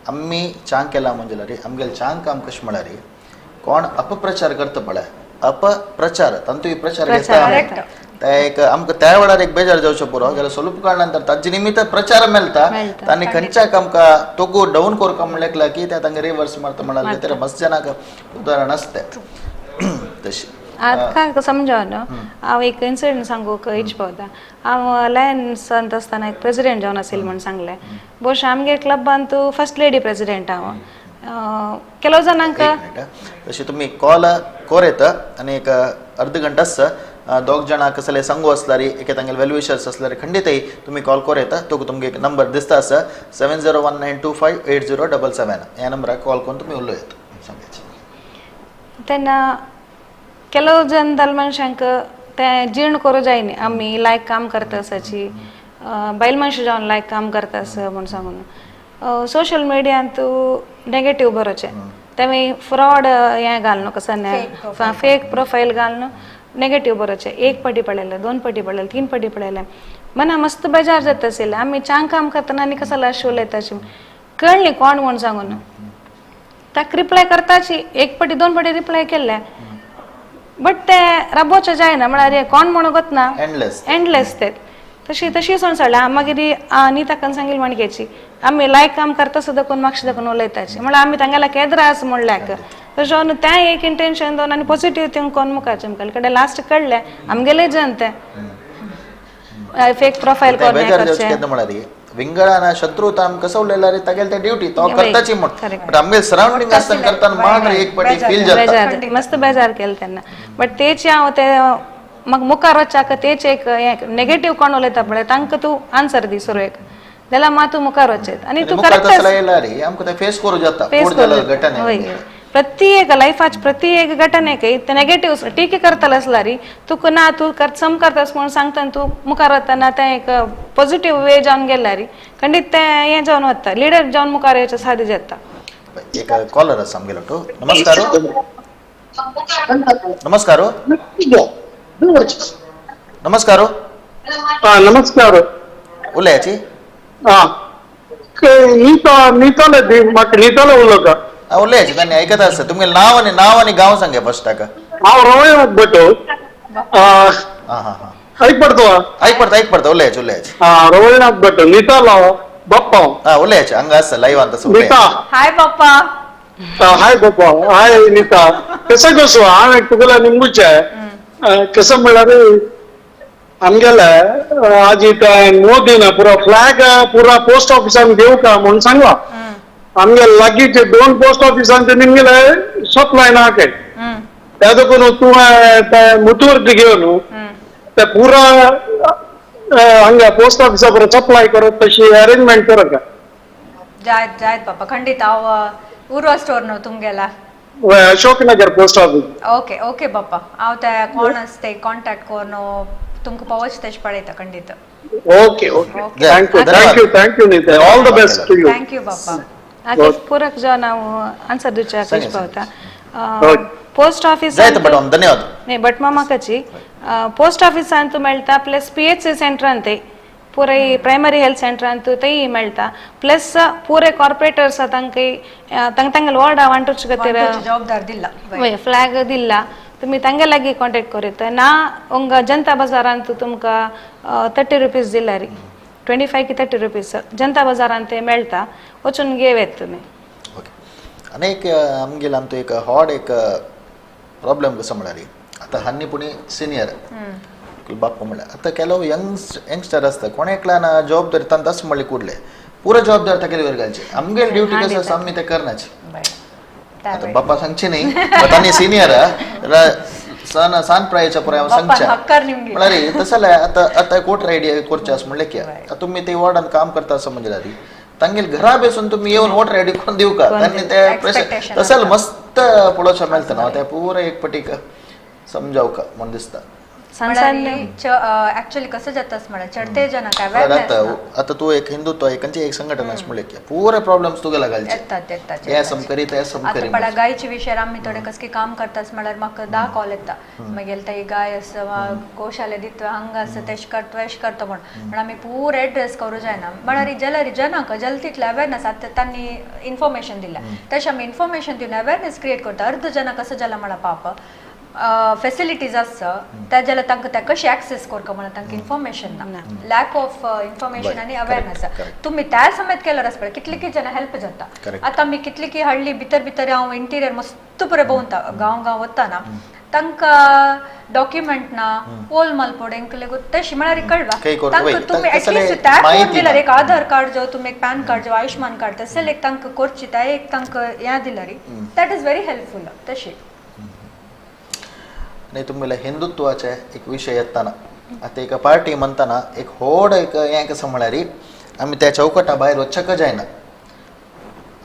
आमी चांग केला म्हणजे आमगेले चांग काम कशें म्हळ्यार कोण अपप्रचार करता पळय अपप्रचार तांतू प्रचार घेता ते एक आमकां त्या वेळार एक बेजार जावचें पुरो जाल्यार स्वरूप काडल्या नंतर ताजे निमित्त प्रचार मेळटा आनी खंयच्याक आमकां तोगू डावन करका म्हणलें की ते तांकां रिवर्स मारता म्हळ्यार ते मस्त जनाक उदाहरण आसता तशें. आतां समजा न्हू हांव एक इन्सिडंट सांगूंक इच पावता. हांव लायन्सांत आसतना एक प्रेसिडेंट जावन आशिल्लें म्हूण सांगलें. बोश आमगे क्लबान तूं फर्स्ट लेडी प्रेसिडेंट हांव. ಕೆಲವು ಜನಾಂಕ तशी तुमी कॉल कोर येता आनी एक अर्द घंटा आसता दोग जाणां कसले सांगू आसल्यार एके तांगेले वेल विशर्स आसल्यार खंडीतय तुमी कॉल कोर येता. तुका तुमगे एक नंबर दिसता आसा 7019258077 ह्या नंबराक कॉल करून तुमी उलोवं येता सांगायचें. तेन्ना ಕೆಲವು जन मनशांक तें जीर्ण करूं जायना आमी लायक काम करता आसाची बायल मनशां जावन लायक काम करता आसा म्हूण सांगून सोशल मिडियांत नेगेटीव बरोवचें तेमी फ्रॉड हें घालून कसं फेक प्रोफायल घालून नेगेटीव बरोवचें. एक पटी पळयलें 2 पटी पळयलें 3 पटी पळयलें मना मस्त बेजार जाता आशिल्लें. आमी चांग काम करतना आनी कसं अशें उलयता कळ्ळें कोण म्हूण सांगून ताका रिप्लाय करताची 1 पटी 2 पटी रिप्लाय केल्ले बट ते राबोवचें जायना म्हळ्यार कोण म्हणून गोतना एंडलेस ते तशी तशी सोंसडल्या. मागीर आनी ताका सांगिल्लें माणक्याची आमी लायक काम करता सुद्दां कोण मागशे दाखोवन उलयताची म्हळ्यार आमी तांगेल्या केद्रा आसा म्हणल्याक तशें तें एक इंटेन्शन दवरून आनी पॉझिटीव थिंक कोन्न मुखार चमकले कडेन लास्ट कळ्ळें आमगेले जन तें फेक प्रोफायल म्हळ्यार विंगडान शत्रुता आमकां कसो उलयल्यार तागेले ते ड्युटी तो करताची म्हण बट आमगेले सरावंडींग आसतना करतना मात्र एक पटी फील जाता मस्त बेजार केलें तेन्ना. बट तेची हांव ते म्हाका मुखार वच्चाक तेच एक नेगेटीव कोण उलयता पळय तांकां तूं आन्सर दी सुरवेक जाल्यार मात तूं मुखार वचेत आनी तूं फेस करूं जाता. प्रत्येक लायफाच प्रत्येक घटनेक ते नेगेटीव टीके करतले आसल्यार तुका ना तूं सम करतास म्हणून सांगता तूं मुखार वतना तें एक पॉझिटीव वे जावन गेल्यार खंडीत तें हें जावन वता लिडर जावन मुखार येवचें सादें जाता. एक कॉलर आसा आमगेलो तो. नमस्कार. नमस्कार. नमस्कार. नमस्कार. उलयाची नीता नीताले म्हाका नीताले उलयता. उलयाची तांणी आयकता आसता. तुमगे नांव आनी नांव आनी गांव सांगे फर्स्ट ताका. हांव रवळनाथ भट. ऐक पडतो ऐक पडता ऐक पडता. उलयाची उलयाची. रवळनाथ भट नीतालो बाप्पा. उलयाची हांगा आसता लायव्हान तसो. नीता हाय बाप्पा. हाय बाप्पा. हाय नीता कसं कसो हांव तुगेल्या निंबूचे कसं म्हळ्यार आमगेले आज मोदीन पुरा फ्लॅग पुरा पोस्ट ऑफिसान घेवका म्हणून सांगला. आमगे लागींचे 2 पोस्ट ऑफिसान ते निमगेले सप्लाय ना काय त्या देखून तूं ते मुतुवर्ती घेवन ते पुरा हांगा पोस्ट ऑफिसा पुरा सप्लाय करत तशी अरेंजमेंट करत. जायत जायत बाप्पा खंडीत हांव उर्वा स्टोर न्हू तुमगेला Ashok Nagar post office. Okay okay बाप्पा हांव ते कोण आसा ते कॉन्टॅक्ट करून तुमकां पावच तशें पळयता खंडीत. Okay okay thank you thank you thank you Neeta. All the best to you. Thank you बाप्पा. आगे पूरक जावन हांव आन्सर दिवच्या कशें पावता. पोस्ट ऑफिस धन्यवाद. न्ही बट मामाकाची पोस्ट ऑफिसान तूं मेळटा प्लस PHC सेंटरान ते पुराय प्रायमरी हेल्थ सेंटरान तूं तेय मेळटा प्लस पुरे कॉर्पोरेटर्स तांकां तांकां तांगेले वॉर्डा वांटूचे खातीर जबाबदार दिला फ्लॅग दिला तुमी तांगे लागीं कॉन्टेक्ट करीत ना. हांगा जनता बाजारांत तुमकां 30 रुपीज दिल्यार 25 की 30 रुपीज जनता बाजारांत ते मेळटा वचून घेवेत तुमी. ओके अनेक आमगेले आमचो एक हॉड एक प्रॉब्लेम कसो म्हळ्यार आतां हान्नी पुणी सिनियर बाप्पा म्हणल्यार आतां ಕೆಲವು यंगस्टर आसता कोण एकल्यान जबाबदारी तांकां म्हणली कुडले पुरा जबाबदारी तागेले वयर घालची आमगेली ड्युटी कसं आसा आमी तें करनाची. आतां बाप्पा सांगचे न्ही तांणी सिनियर सान सान प्रायेच्या पुराय हांव सांगच्या म्हळ्यार तशें जाल्यार आतां आतां वोटर आयडी करचें आसा म्हणलें की आतां तुमी ते वॉर्डान काम करता आसा म्हणजे जाल्यार तांगेले घरा बेसून तुमी येवन वोटर आयडी करून दिवका तांणी ते प्रेशर तशें जाल्यार मस्त पळोवचें मेळटा न्हू तें पुराय एक पटीक समजावका म्हूण दिसता. ऍक्च्युअली कसं जातास म्हळ्यार चडते जनाक अवेअरनेस आता तू एक हिंदुत्व एक एक संघटना म्हणले की पुरे प्रॉब्लेम्स तुगेला घालचे येतात येतात हे समकरी ते समकरी. आता पळा गायचे विषयार आमी थोडे कसके काम करतास म्हळ्यार म्हाका 10 कॉल येता मागीर ते गाय आसा गोशाले दित्व हांगा आसा तेश करतो एश करतो म्हण पण आमी पुरे एड्रेस करूं जायना म्हळ्यार जाल्यार जनाक जल्तीतले अवेअरनेस आतां तांणी इन्फॉर्मेशन दिल्या तशें आमी इन्फॉर्मेशन दिवन अवेअरनेस क्रिएट करता. अर्द जना कसं जाला म्हळ्यार पाप फेसिलिटीज आसा त्या जाल्यार तांकां त्या कशी एक्सेस करता म्हणून तांकां इन्फॉर्मेशन ना, लॅक ऑफ इन्फॉर्मेशन आनी अवेअरनेस. तुमी त्या समेत केल्यार आसता पळय कितली की जाणां हेल्प जाता. आतां आमी कितली की हाडली भितर भितर हांव इंटिरियर मस्त बरें भोंवता गांव गांव वतना तांकां डॉक्युमेंट ना ओल मालपोड एंकले तशी म्हळ्यार कळवा तांकां तुमी एटलिस्ट त्या फोन दिल्यार एक आधार कार्ड जावं तुमी एक पॅन कार्ड जावं आयुष्मान कार्ड तशें एक तांकां करची त्या एक तांकां हें दिल्यार that is very helpful. तशी आनी तुमगेले हिंदुत्वाचे एक विशय येतना आतां एका पार्टी म्हणतना एक व्हड एक हें कसं म्हळ्यार आमी त्या चौकटा भायर वचक जायना.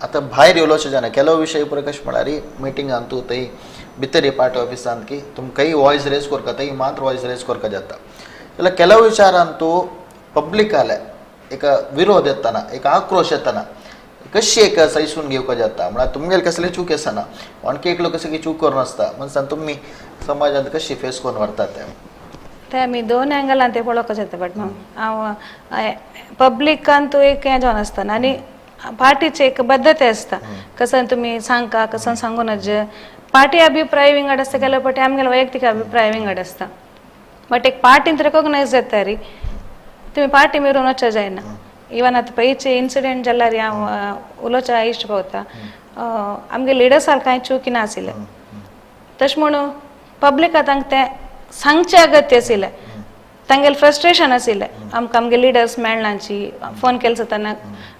आतां भायर येवलोचें जायना ಕೆಲವು विशय पुरो कशें म्हळ्यार मिटिंगान तूं थंय भितर पार्टी ऑफिसान की तुमकांय वॉयस रेज करता थंय मात्र वॉयस रेज करका जाता जाल्यार ಕೆಲವು विचारान तूं पब्लिकाले एक विरोध येतना एक आक्रोश येतना कशी एक सैसून घेवका जाता म्हळ्यार तुमगेले कसले चूक आसना आणखी एकलो कसं की चूक करून आसता म्हणसान तुमी समाजांत कशी फेस करून व्हरतात ते ते आमी दोन अँगलान ते पळोवपाक जाता. बट हांव पब्लिकान तूं एक हें जावन आसता आनी पार्टीची एक पद्दती आसता कसं तुमी सांगका कसं सांगू नज पार्टी अभिप्राय विंगड आसता केल्या पाटी आमगेले वैयक्तीक अभिप्राय विंगड आसता बट एक पार्टीन रेकोगनायज जाता री तुमी पार्टी मिरून वचो जायना. इवन आतां पयचे इन्सिडेंट जाल्यार हांव उलोवच्या इश्ट पावता आमगे लिडर्सार कांय चुकी नाशिल्लें तशें म्हणून पब्लिका तांकां तें सांगचें अगत्य आशिल्लें तांगेलें फ्रस्ट्रेशन आशिल्लें आमकां आमगे लिडर्स मेळनाची फोन केले जातना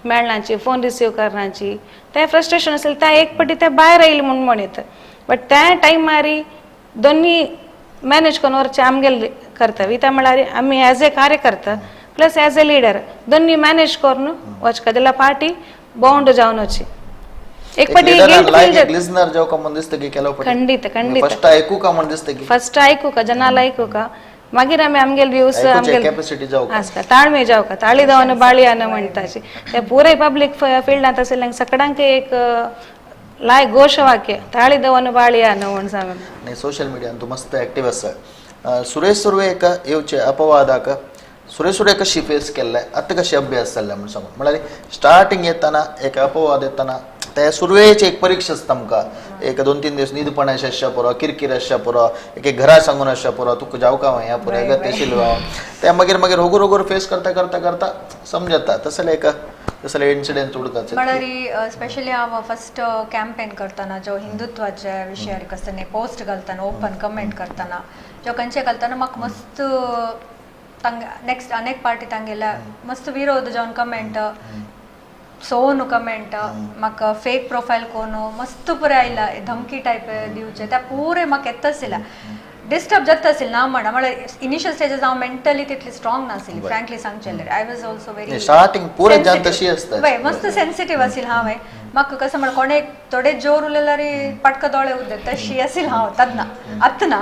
मेळनाची फोन रिसीव करनाची तें फ्रस्ट्रेशन आशिल्लें तें एक पटी तें भायर आयलें म्हूण म्हणीत बट त्या टायमार दोन्ही मॅनेज करून व्हरचें आमगेलें कर्तव्य. त्या म्हळ्यार आमी एज ए कार्यकर्ता प्लस एज ए लिडर दोन्ही मॅनेज करून वचका जाल्यार पार्टी बाउंड जावन वची. एक पटी लिसनर जावका म्हूण दिसता की केलो खंडीत खंडीत फर्स्ट आयकूका म्हूण दिसता की फर्स्ट आयकूका जनाला आयकूका मागीर आमी आमगेले व्यूज आमगेले कॅपॅसिटी जावका आसता ताळमे जावका ताळी दावन बाळयान म्हणटाची ते पुराय पब्लीक फिल्डांत आशिल्ल्यांक सगळ्यांक एक लाय घोशवाक्य ताळी दवन बाळयान म्हूण सांगून. सोशल मिडियान तूं मस्त एक्टीव आसा. सुरेश सुर्वे येवचे अपवादाक सुरेश सुर्वे कशी फेस केल्ले आतां कशी अभ्यास जाल्ले म्हूण सांगून म्हळ्यार स्टार्टींग येतना एक अपवाद येतना ते सुरवेची एक परीक्षा आसता आमकां एक 2-3 दीस न्हिदपण आसच्या पुरो किरकीर आसच्या पुरो एक एक घरा सांगून आसच्या पुरो तुका जावका ह्या पुरो एका तेशील ते मागीर मागीर होगूर होगूर फेस करता करता करता समजता. तसले एक तसले इन्सिडेंट उडकाचे म्हळ्यार स्पेशली हांव फर्स्ट कॅम्पेन करतना जो हिंदुत्वाच्या विशयार कसं पोस्ट घालतना ओपन कमेंट करतना जो खंयचे घालतना म्हाका मस्त तांग नेक्स्ट अनेक पार्टी तांगेल्या मस्त विरोध जावन कमेंट सोनू कमेंट म्हाका फेक प्रोफायल कोण मस्त पुरे आयला धमकी टायप दिवचे त्या पुरे म्हाका येत आशिल्ल्या डिस्टर्ब जाता आशिल्लें ना म्हणा म्हळ्यार इनिशियल स्टेजीस हांव मेंटली तितली स्ट्रॉंग नाशिल्ली फ्रँकली सांगचें जाल्यार I was also very starting पुरे जान तशी आसता वय मस्त सेन्सिटीव आशिल्लें हांव म्हाका कसं म्हळ्यार कोणे थोडे जोर उलयल्यार पटक दोळे उरले तशी आशिल्लें हांव तेन्ना आतां ना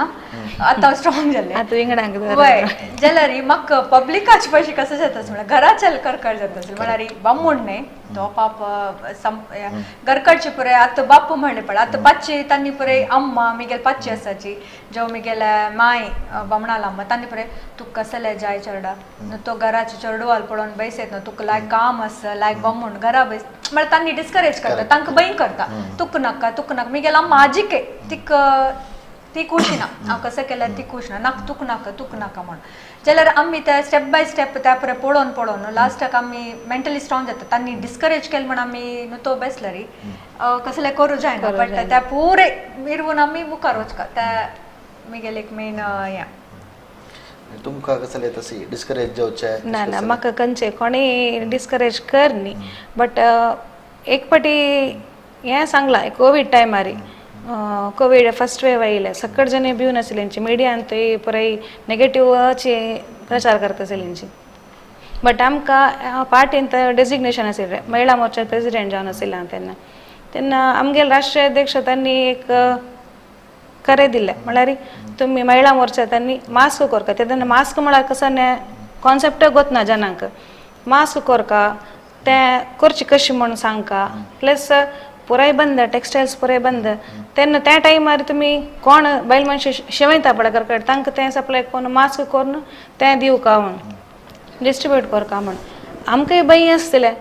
आतां हांव स्ट्रॉंग जालें आतां विंगडांक वय जाल्यार म्हाका पब्लिकाचे पयशे कसं जाता म्हळ्यार घराचे करकर जाता आशिल्लें म्हळ्यार बामूण न्ही तो पाप घरकडचे पुरे आतां बाप्पू म्हणलें पळय आतां पाचशे तांणी पुरे अम्मा मिगेल पाचशे आसाची जो मिगेले माय बामणाला अम्मा तांणी पुरे तुका कसले जाय चेरडा न्हू तो घराचे चेरडुवाल पळोवन बैसयत न्हू तुका लायक काम आसा लायक बामूण घरा बैस म्हळ्यार तांणी डिस्करेज करता तांकां भंय करता तुका नाका तुका नाका मिगेल अम्मा आजिके तिका ती खुशी ना हांव कसं केल्यार ती खुश ना नाका तुका नाका तुका नाका म्हण जाल्यार आमी ते स्टेप बाय स्टेप त्या पुरे पळोवन पळोवन लास्टाक आमी मेंटली स्ट्रॉंग जाता. तांणी डिस्करेज केलें म्हण आमी न्हू तो बेसल्यार कसलें करूं जायना बट त्या पुरे मिरवून आमी मुखार वचका त्या मिगेले एक मेन हें. तुमकां कसले तशी डिस्करेज जावचें? ना ना, म्हाका खंयचे कोणेय डिस्करेज कर न्ही, बट एक पाटी हें सांगलां कोवीड टायमार, कोवीड फस्ट वेव आयिल्ले सकट जण भिवन आशिल्ले, मिडियान थंय पुराय नेगेटिव्हाची प्रचार करता आशिल्ली. बट आमकां पार्टीन डेजिग्नेशन आशिल्लें, महिला मोर्चा प्रेसिडेंट जावन आशिल्लें हांव तेन्ना. तेन्ना आमगेले राष्ट्रीय अध्यक्ष तांणी एक करें दिलें, म्हळ्यार तुमी महिला मोर्चा तांणी मास्क कोरका. तेन्ना मास्क म्हळ्यार कसो कॉन्सेप्ट गोतना जनांक, मास्क कोरका तें करची कशी म्हूण सांगका, प्लस पुराय बंद टेक्सटायल्स पुराय बंद तेन्ना त्या टायमार तुमी कोण बायल मनशां शिंवयता पळय घरा तांकां तें सप्लाय करून मास्क करून तें दिवका म्हूण डिस्ट्रिब्यूट करका म्हूण. आमकांय भंय आसतलें,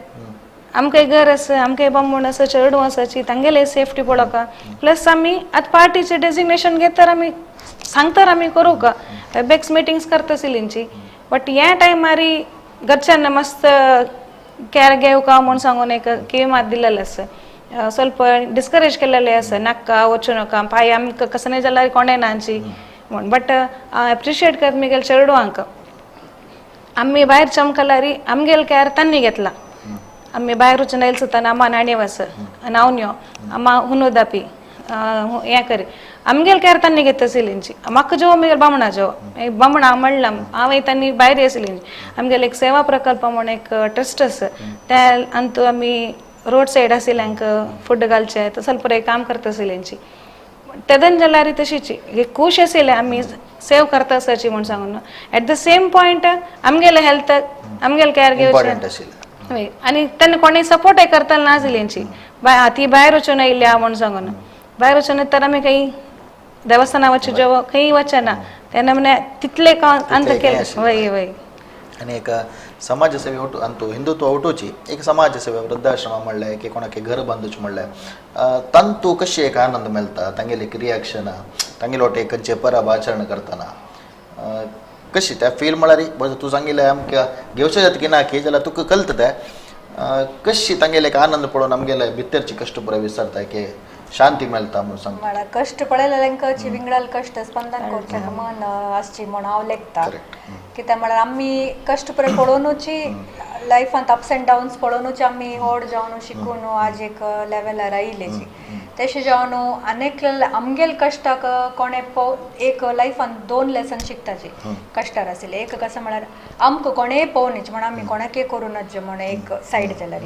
आमकांय घर आसा, आमकांय बामण आसा, चेडूं आसाची, तांगेले सेफ्टी पळोवका. प्लस आमी आतां पार्टीचें डेजिग्नेशन घेतर आमी सांगतर आमी करूंका, वेबेक्स मिटिंग्स करता आशिल्लींची. बट ह्या टायमार घरच्यांना मस्त कॅर घेवका म्हूण सांगून एक किव मात दिलेलें आसा, ಸ್ವಲ್ಪ ಡಿಸ್ಕರೇಜ್ केलेलें आसा, नाका वचूं नाका पांय आमकां कसलें जाल्यार कोणें नाची म्हूण. बट एप्रिशिएट करता मुगेले चेडवांक, आमी भायर चमकल्यार आमगेले कॅर तांणी घेतला. आमी भायर वचून आयले सुद्दां आमा नाणेव आसा नावन यो आमा हुनोदापी हें करी आमगेले कॅर तांणी घेता आशिल्लींची. म्हाका जेव मुगेले बामणा जेव बामणा म्हणलां हांवें तांणी भायर आशिल्ली. आमगेले एक सेवा प्रकल्प म्हूण एक ट्रस्ट आसा, त्या अंतू आमी रोड सायड आशिल्ल्यांक फूड घालचें तसो पुराय काम करता आशिल्ल्यांची. तेदन जाल्यार तशीच एक खूश आशिल्लें आमी सेव करता आसाची म्हूण सांगून. एट the same point आमगेले हेल्थ आमगेले कॅर घेवचें हय, आनी तेन्ना कोणूय सपोर्टय करताले नाशिल्ल्यांची, ती भायर वचून आयल्या म्हूण सांगून. भायर वचून तर आमी खंय देवस्थाना वचूं जेव खंय वचना तेन्ना म्हणजे तितले अंत केलें. वय वय. आनी एक समाजसेवे वटू अंतू हिंदुत्व वटूची एक समाजसेवे वृद्धाश्रमा म्हणलें की कोणाक घर बांदूचें म्हणलें, तांतू कशी एक आनंद मेळटा, तांगेले एक रिएक्शन, तांगेले वटे खंयचे परब आचरण करतना कशी त्या फील म्हळ्यार बरें तूं सांगिल्लें आमकां घेवचें जाता की ना की जाल्यार तुका कळटा तें कशी तांगेले एक आनंद पळोवन आमगेले भितरची कश्ट पुराय विसरता की शांती मेळटा म्हूण सांगता. म्हळ्यार कश्ट पळयलेल्यांक विंगडाल कश्ट स्पंदन करचें मन आसची म्हूण हांव लेखता. कित्याक म्हळ्यार आमी कश्ट पुराय पळोवनूची लायफांत अप्स एंड डावन्स पळोवनूच आमी व्हड जावन शिकून आज एक लेवलार आयिल्लेची. तशें जावन अनेक आमगेले कश्टाक कोणें एक लायफान दोन लेसन शिकताची कश्टार आशिल्ले. एक कशें म्हळ्यार आमकां कोणेंय पळोवनच म्हण आमी कोणाकय करूं नज म्हण एक सायड जाल्यार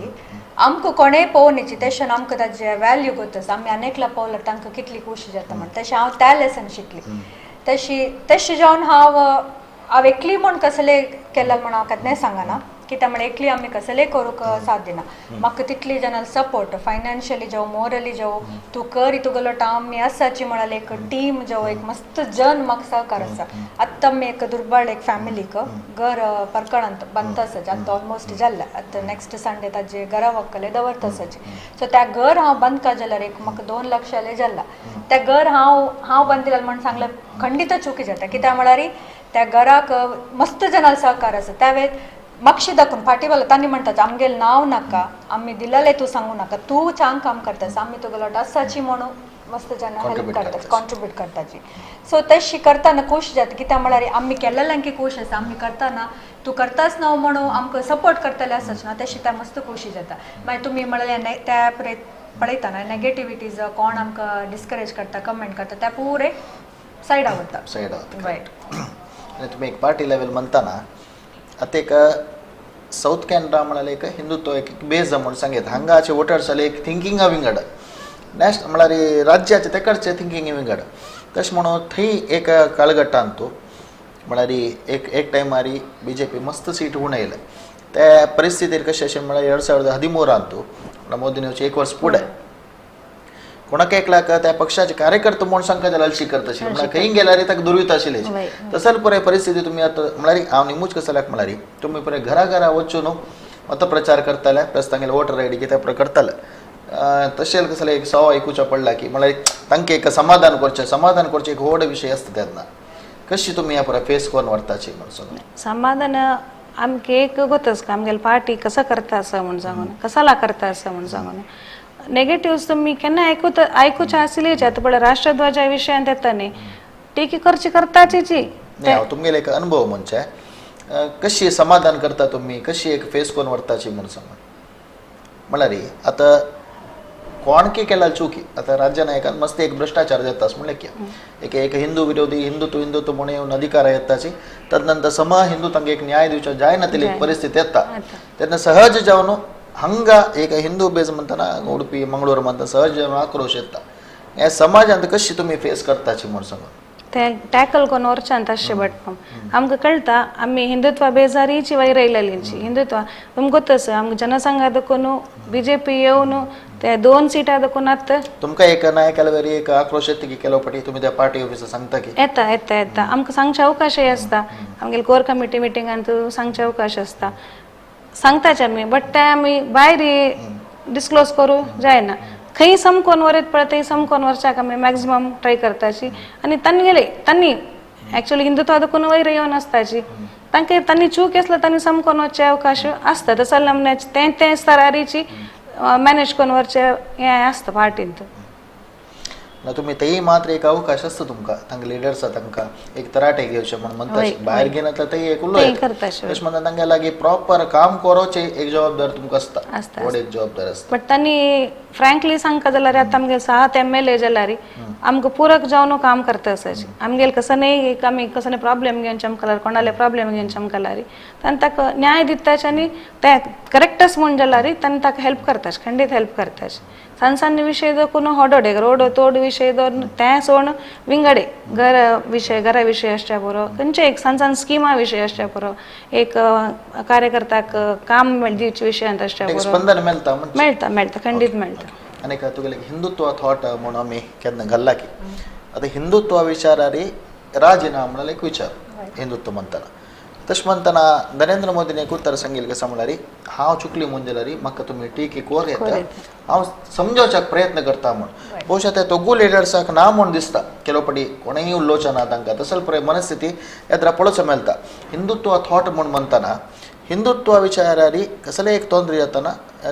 आमकां कोणेंय पळोवनच तशें आमकां ताजे वेल्यू गोत आसा, आमी अनेकला पळोवल्यार तांकां कितली खोशी जाता म्हण तशें हांव त्या लेसन शिकली. तशी तशें जावन हांव हांव एकली म्हूण कसलें केलें म्हण हांव केन्नाय सांगना, कित्याक म्हळ्यार एकली आमी कसलें करूंक साथ दिना. म्हाका तितली जाणां सपोर्ट फायनान्शियली जावं मोरली जावं तूं कर तुगेलो आमी आसाची म्हळ्यार एक टीम जावं एक मस्त जन म्हाका सहकार आसा. आतां आमी एक दुर्बळ एक फॅमिलीक घर परकणांत बांदता आसाचे, आतां ऑलमोस्ट जाल्लें, आतां नेक्स्ट संडे ताजे घरा व्हंकले दवरता आसाचे. सो त्या घर हांव बांदका जाल्यार एक म्हाका 2 लक्षाले जाल्ला. त्या घर हांव हांव बांदिल्लें म्हण सांगलें खंडीत चुकी जाता, कित्याक म्हळ्यार त्या घराक मस्त जाणां सहकार आसा. त्या वेळ मागशी दाखोवन फाटी वाला तांणी म्हणटात आमगेलें नांव नाका, आमी दिलेलें तूं सांगू नाका, तूं छान काम करता, आमी तुगेलो आसाची म्हणून मस्त जाणां हेल्प करतात कॉन्ट्रिब्यूट करताची. सो तशी करतना खोश जाता, कित्याक म्हळ्यार आमी केलेल्यांकी खोश आसा, आमी करतना तूं करताच ना म्हणून आमकां सपोर्ट करतले आसाच ना, तशी त्या मस्त खोशी जाता. मागीर तुमी म्हळ्यार त्या पळयतना नेगेटिविटीज कोण आमकां डिस्करेज करता कमेंट करता त्या पुरे सायडा वता सायडा वता. आनी तुमी एक पार्टी लेवल म्हणताना आतां एक सावथ कॅनरा म्हळ्यार एक हिंदुत्व एक बेज म्हूण सांगता, हांगाचे वोटर्स जाल्यार एक थिंकिंगा विंगड, नॅशनल म्हळ्यार राज्याचे तेकडचे थिंकिंग विंगड. तशें म्हणून थंय एक काळगट्टान तूं म्हळ्यार एक एक टायमार बीजेपी मस्त सीट उणें येयलें त्या परिस्थितीर कशें अशें म्हळ्यार 2013 तूं मोदीन येवचें एक वर्स फुडें कोणाक एकल्याक त्या पक्षाचे कार्यकर्ते म्हूण सांगता जाल्यार अशी करता आशिल्ले, म्हळ्यार खंय गेल्यार ताका दुर्वित आशिल्ले. तसोच पुराय परिस्थिती तुमी आतां म्हळ्यार हांव निमूच कसल्याक म्हळ्यार तुमी पुराय घरा घरा वचून मतप्रचार करताले, प्लस तांगेले वोटर आयडी कितें करताले. तशें कसलें एक सव आयकुचें पडला की म्हळ्यार तांकां एक समाधान करचें, समाधान करचें एक व्हड विशय आसता तेन्ना कशी तुमी ह्या पुराय फेस करून व्हरताची म्हूण सांगून. समाधान आमकां एक गोतच आमगेले पार्टी कसो करता आसा म्हूण सांगून, कसाला करता आसा म्हूण सांगून. नेगेटिव्स तुमी केन्ना आयकुचे आशिल्लेच. आतां पळय राष्ट्रध्वजा विशयांत येता न्ही, टिकी करची करताची हांव तुमगेले एक अनुभव म्हणजे कशी समाधान करता तुमी, कशी एक फेस करून व्हरताची म्हूण सांग. म्हणल्यार आतां कोण की केला चुकी, आतां राज्य नायकान मस्त एक भ्रष्टाचार जाता म्हणलें की एक एक हिंदू विरोधी हिंदुत्व हिंदुत्व म्हणून येवन अधिकार येताची, तदनंतर सम हिंदू तांकां एक न्याय दिवचो जायना तितली एक परिस्थिती येता तेन्ना सहज जावन हांगा एक हिंदू बेज म्हणटना उडपी मंगळूर म्हणटा सहज जावन आक्रोश येता. ह्या समाजांत कशी तुमी फेस करताची म्हूण सांगून ते टॅकल कोन वर्चांत अशें बट आमकां कळटा आमी हिंदुत्व बेजारीची वयर येयलेलींची हिंदुत्व तुमकां गोत्तस आमकां जनसंघ दखून बीजेपी येवन ते 2 सीटां दखून आतां तुमकां एक नायकाल्या वेरी एक आक्रोश येता की केलो फाटी तुमी त्या पार्टी ऑफिसार सांगता की येता येता येता आमकां सांगचे अवकाशय आसता, आमगेले कोर कमिटी मिटिंगांत सांगचे अवकाश आसता, सांगताच आमी बट ते आमी भायर डिस्क्लोज करूं जायना. खंय समकोन वरेत पळय थंय समकोन वरच्याक आमी मॅक्झिमम ट्राय करताची आनी तांगेले तांणी एक्चुअली हिंदुत्व दखून वयर येवन आसताची तांकां तांणी चूक आसल्यार तांणी समकोन वचचे अवकाश आसता. तसो आमने तें तें स्तरारीची मॅनेज करून वरचें हें आसता पार्टींत. ना तुमी तेय मात्र एक अवकाश आसता तुमकां तांकां लिडर्सा तांकां एक तराटे घेवचे म्हूण म्हणटा, भायर घेनातल्यार तेय एक उलोवं करता. तशें म्हणटा तांकां लागीं प्रॉपर काम करोचें एक जबाबदार तुमकां आसता, व्हड एक जबाबदार आसता. बट तांणी फ्रँकली सांगता जाल्यार आतां आमगे 7 MLA जाल्यार आमकां पूरक जावन काम करता आसाची. आमगेले कसो न्ही एक आमी कसो न्ही प्रॉब्लेम घेवन चमकल्यार कोणाले प्रॉब्लेम घेवन चमकल्यार तांणी ताका न्याय दिताच आनी ते करेक्टच म्हूण जाल्यार तांणी ताका हेल्प करताच, खंडीत हेल्प करताच. सಣ್ಣ ಸಣ್ಣ ವಿಷಯದಕ್ಕೂ ಹೊಡೋಡೆ ರೋಡ್ ತೋಡು ವಿಷಯದವ್ರು ತೇ ಸೋಣ ವಿಂಗಡೆ ಗರ ವಿಷಯ ಗರ ವಿಷಯ ಅಷ್ಟೇ ಬರೋ ಕಂಚೆ एक ಸಣ್ಣ ಸಣ್ಣ ಸ್ಕೀಮಾ ವಿಷಯ ಅಷ್ಟೇ ಬರೋ एक ಕಾರ್ಯಕರ್ತಾಕ್ काम दिवचे ವಿಷಯ ಅಂತ ಅಷ್ಟೇ ಬರೋ ಸ್ಪಂದನ मेळता मेळता मेळता खंडीत मेळता. आनी तुगेले हिंदुत्व थॉट म्हणून आमी केन्ना घाल्ला की आतां हिंदुत्व विचारारी राजिनामा म्हळ्यार एक विचार हिंदुत्व म्हणटना तशें म्हणटना नरेंद्र मोदीन एक उत्तर सांगिल्लें कशें म्हणल्यार हांव चुकली म्हूण जाल्यार म्हाका तुमी टीके कोर येता हांव समजोवच्याक प्रयत्न करता म्हूण. बहुशा त्या दोगू लिडर्साक ना म्हूण दिसता केलो फावटी कोणूय उलोवचो ना तांकां तसो पळय मनस्थिती येत्रा पळोवचो मेळटा. हिंदुत्व थॉट म्हूण म्हणटना हिंदुत्व विचारारी कसले एक तोंद्री जातना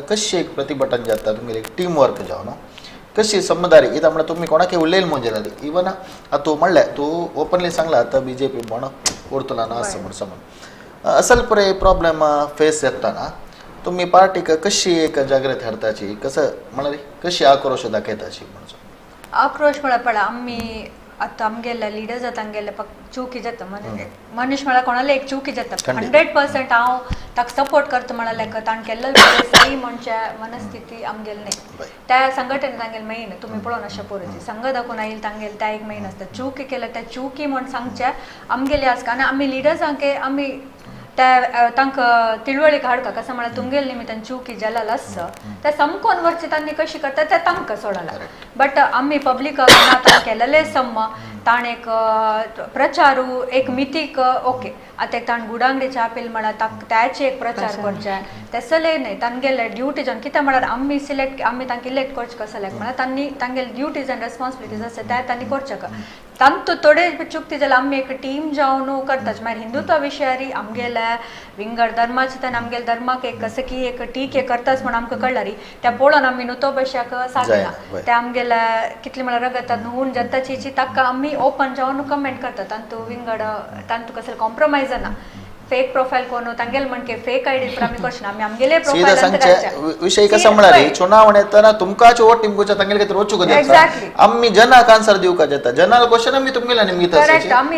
कशी एक प्रतिभटन जाता तुमगेली एक टीम वर्क जावन कशी समजदारी कित्याक म्हळ्यार तुमी कोणाकय उलयले म्हूण जाल्यार इवन आतां तूं म्हणलें तूं ओपनली सांगलां आतां बी जे पी म्हण उरतलो ना असो म्हूण समज असल पळय प्रॉब्लेम फेस येतना तुमी पार्टीक कशी एक जागृती हाडटाची कसं म्हळ्यार कशी आक्रोश दाखयताची म्हणून. आक्रोश म्हळ्यार पळय आमी आतां आमगेले लिडर्स आतां आमगेले चुकी जाता मनीस म्हळ्यार कोणाले एक चुकी जाता 100% हांव ताका सपोर्ट करता म्हळ्यार ताणें केल्लें सही म्हणचे मनस्थिती आमगेले न्ही. त्या संघटनेत तांगेले मेन तुमी पळोवन अशें पोरची संघ दाखोवन आयिल्ले तांगेले त्या एक मेन आसता चुकी केल्या त्या चुकी म्हण सांगचे आमगेले आसता आनी आमी लिडर्सांक आमी त्या तांकां तिळवळीक हाडका कसं म्हळ्यार तुमगेले निमित्तान चुकी जाल्यार आसता त्या समकोन वरचे तांणी कशी करता त्या तांकां सोडला बट आमी पब्लिकाक ना ताणें केलेलें सम ताणें एक प्रचारू एक मितीक ओके आतां एक ताणें गुडांगडी च्या पिल म्हळ्यार ताचे एक प्रचार करचे तसले न्ही तांगेले ड्युटीज कित्याक म्हळ्यार आमी सिलेक्ट आमी तांकां इलेक्ट करचें कसलें म्हळ्यार तांणी तांगेले ड्युटीज आनी रेस्पॉन्सिबिलिटीज आसता त्या तांणी करचें. तांतू थोडे चुकती जाल्यार आमी एक टीम जावन करताच. मागीर हिंदुत्व विशयारी आमगेले विंगड धर्माचे ताणें आमगेले धर्माक एक कसं की एक टीके करताच म्हण आमकां कळ्ळारी त्या पळोवन आमी न्हू तो बशाक सांगना त्या आमगेले कितले म्हळ्यार रगतान हून जाताची ताका आमी ओपन जावन कमेंट करतात तांतू विंगड तांतू कसले कॉम्प्रोमायज ना. फेक प्रोफायल कोण तांगेले म्हणके फेक आयडी आमी करचे ना आमी आमगेले प्रोफायल विषय कसं म्हळ्यार चुनावण येतना तुमकांच वोट निमगुच्या तांगेले खातीर वचूंक जाता आमी जनाक आन्सर दिवपाक जाता जनाल क्वेश्चन आमी तुमगेले निमगिता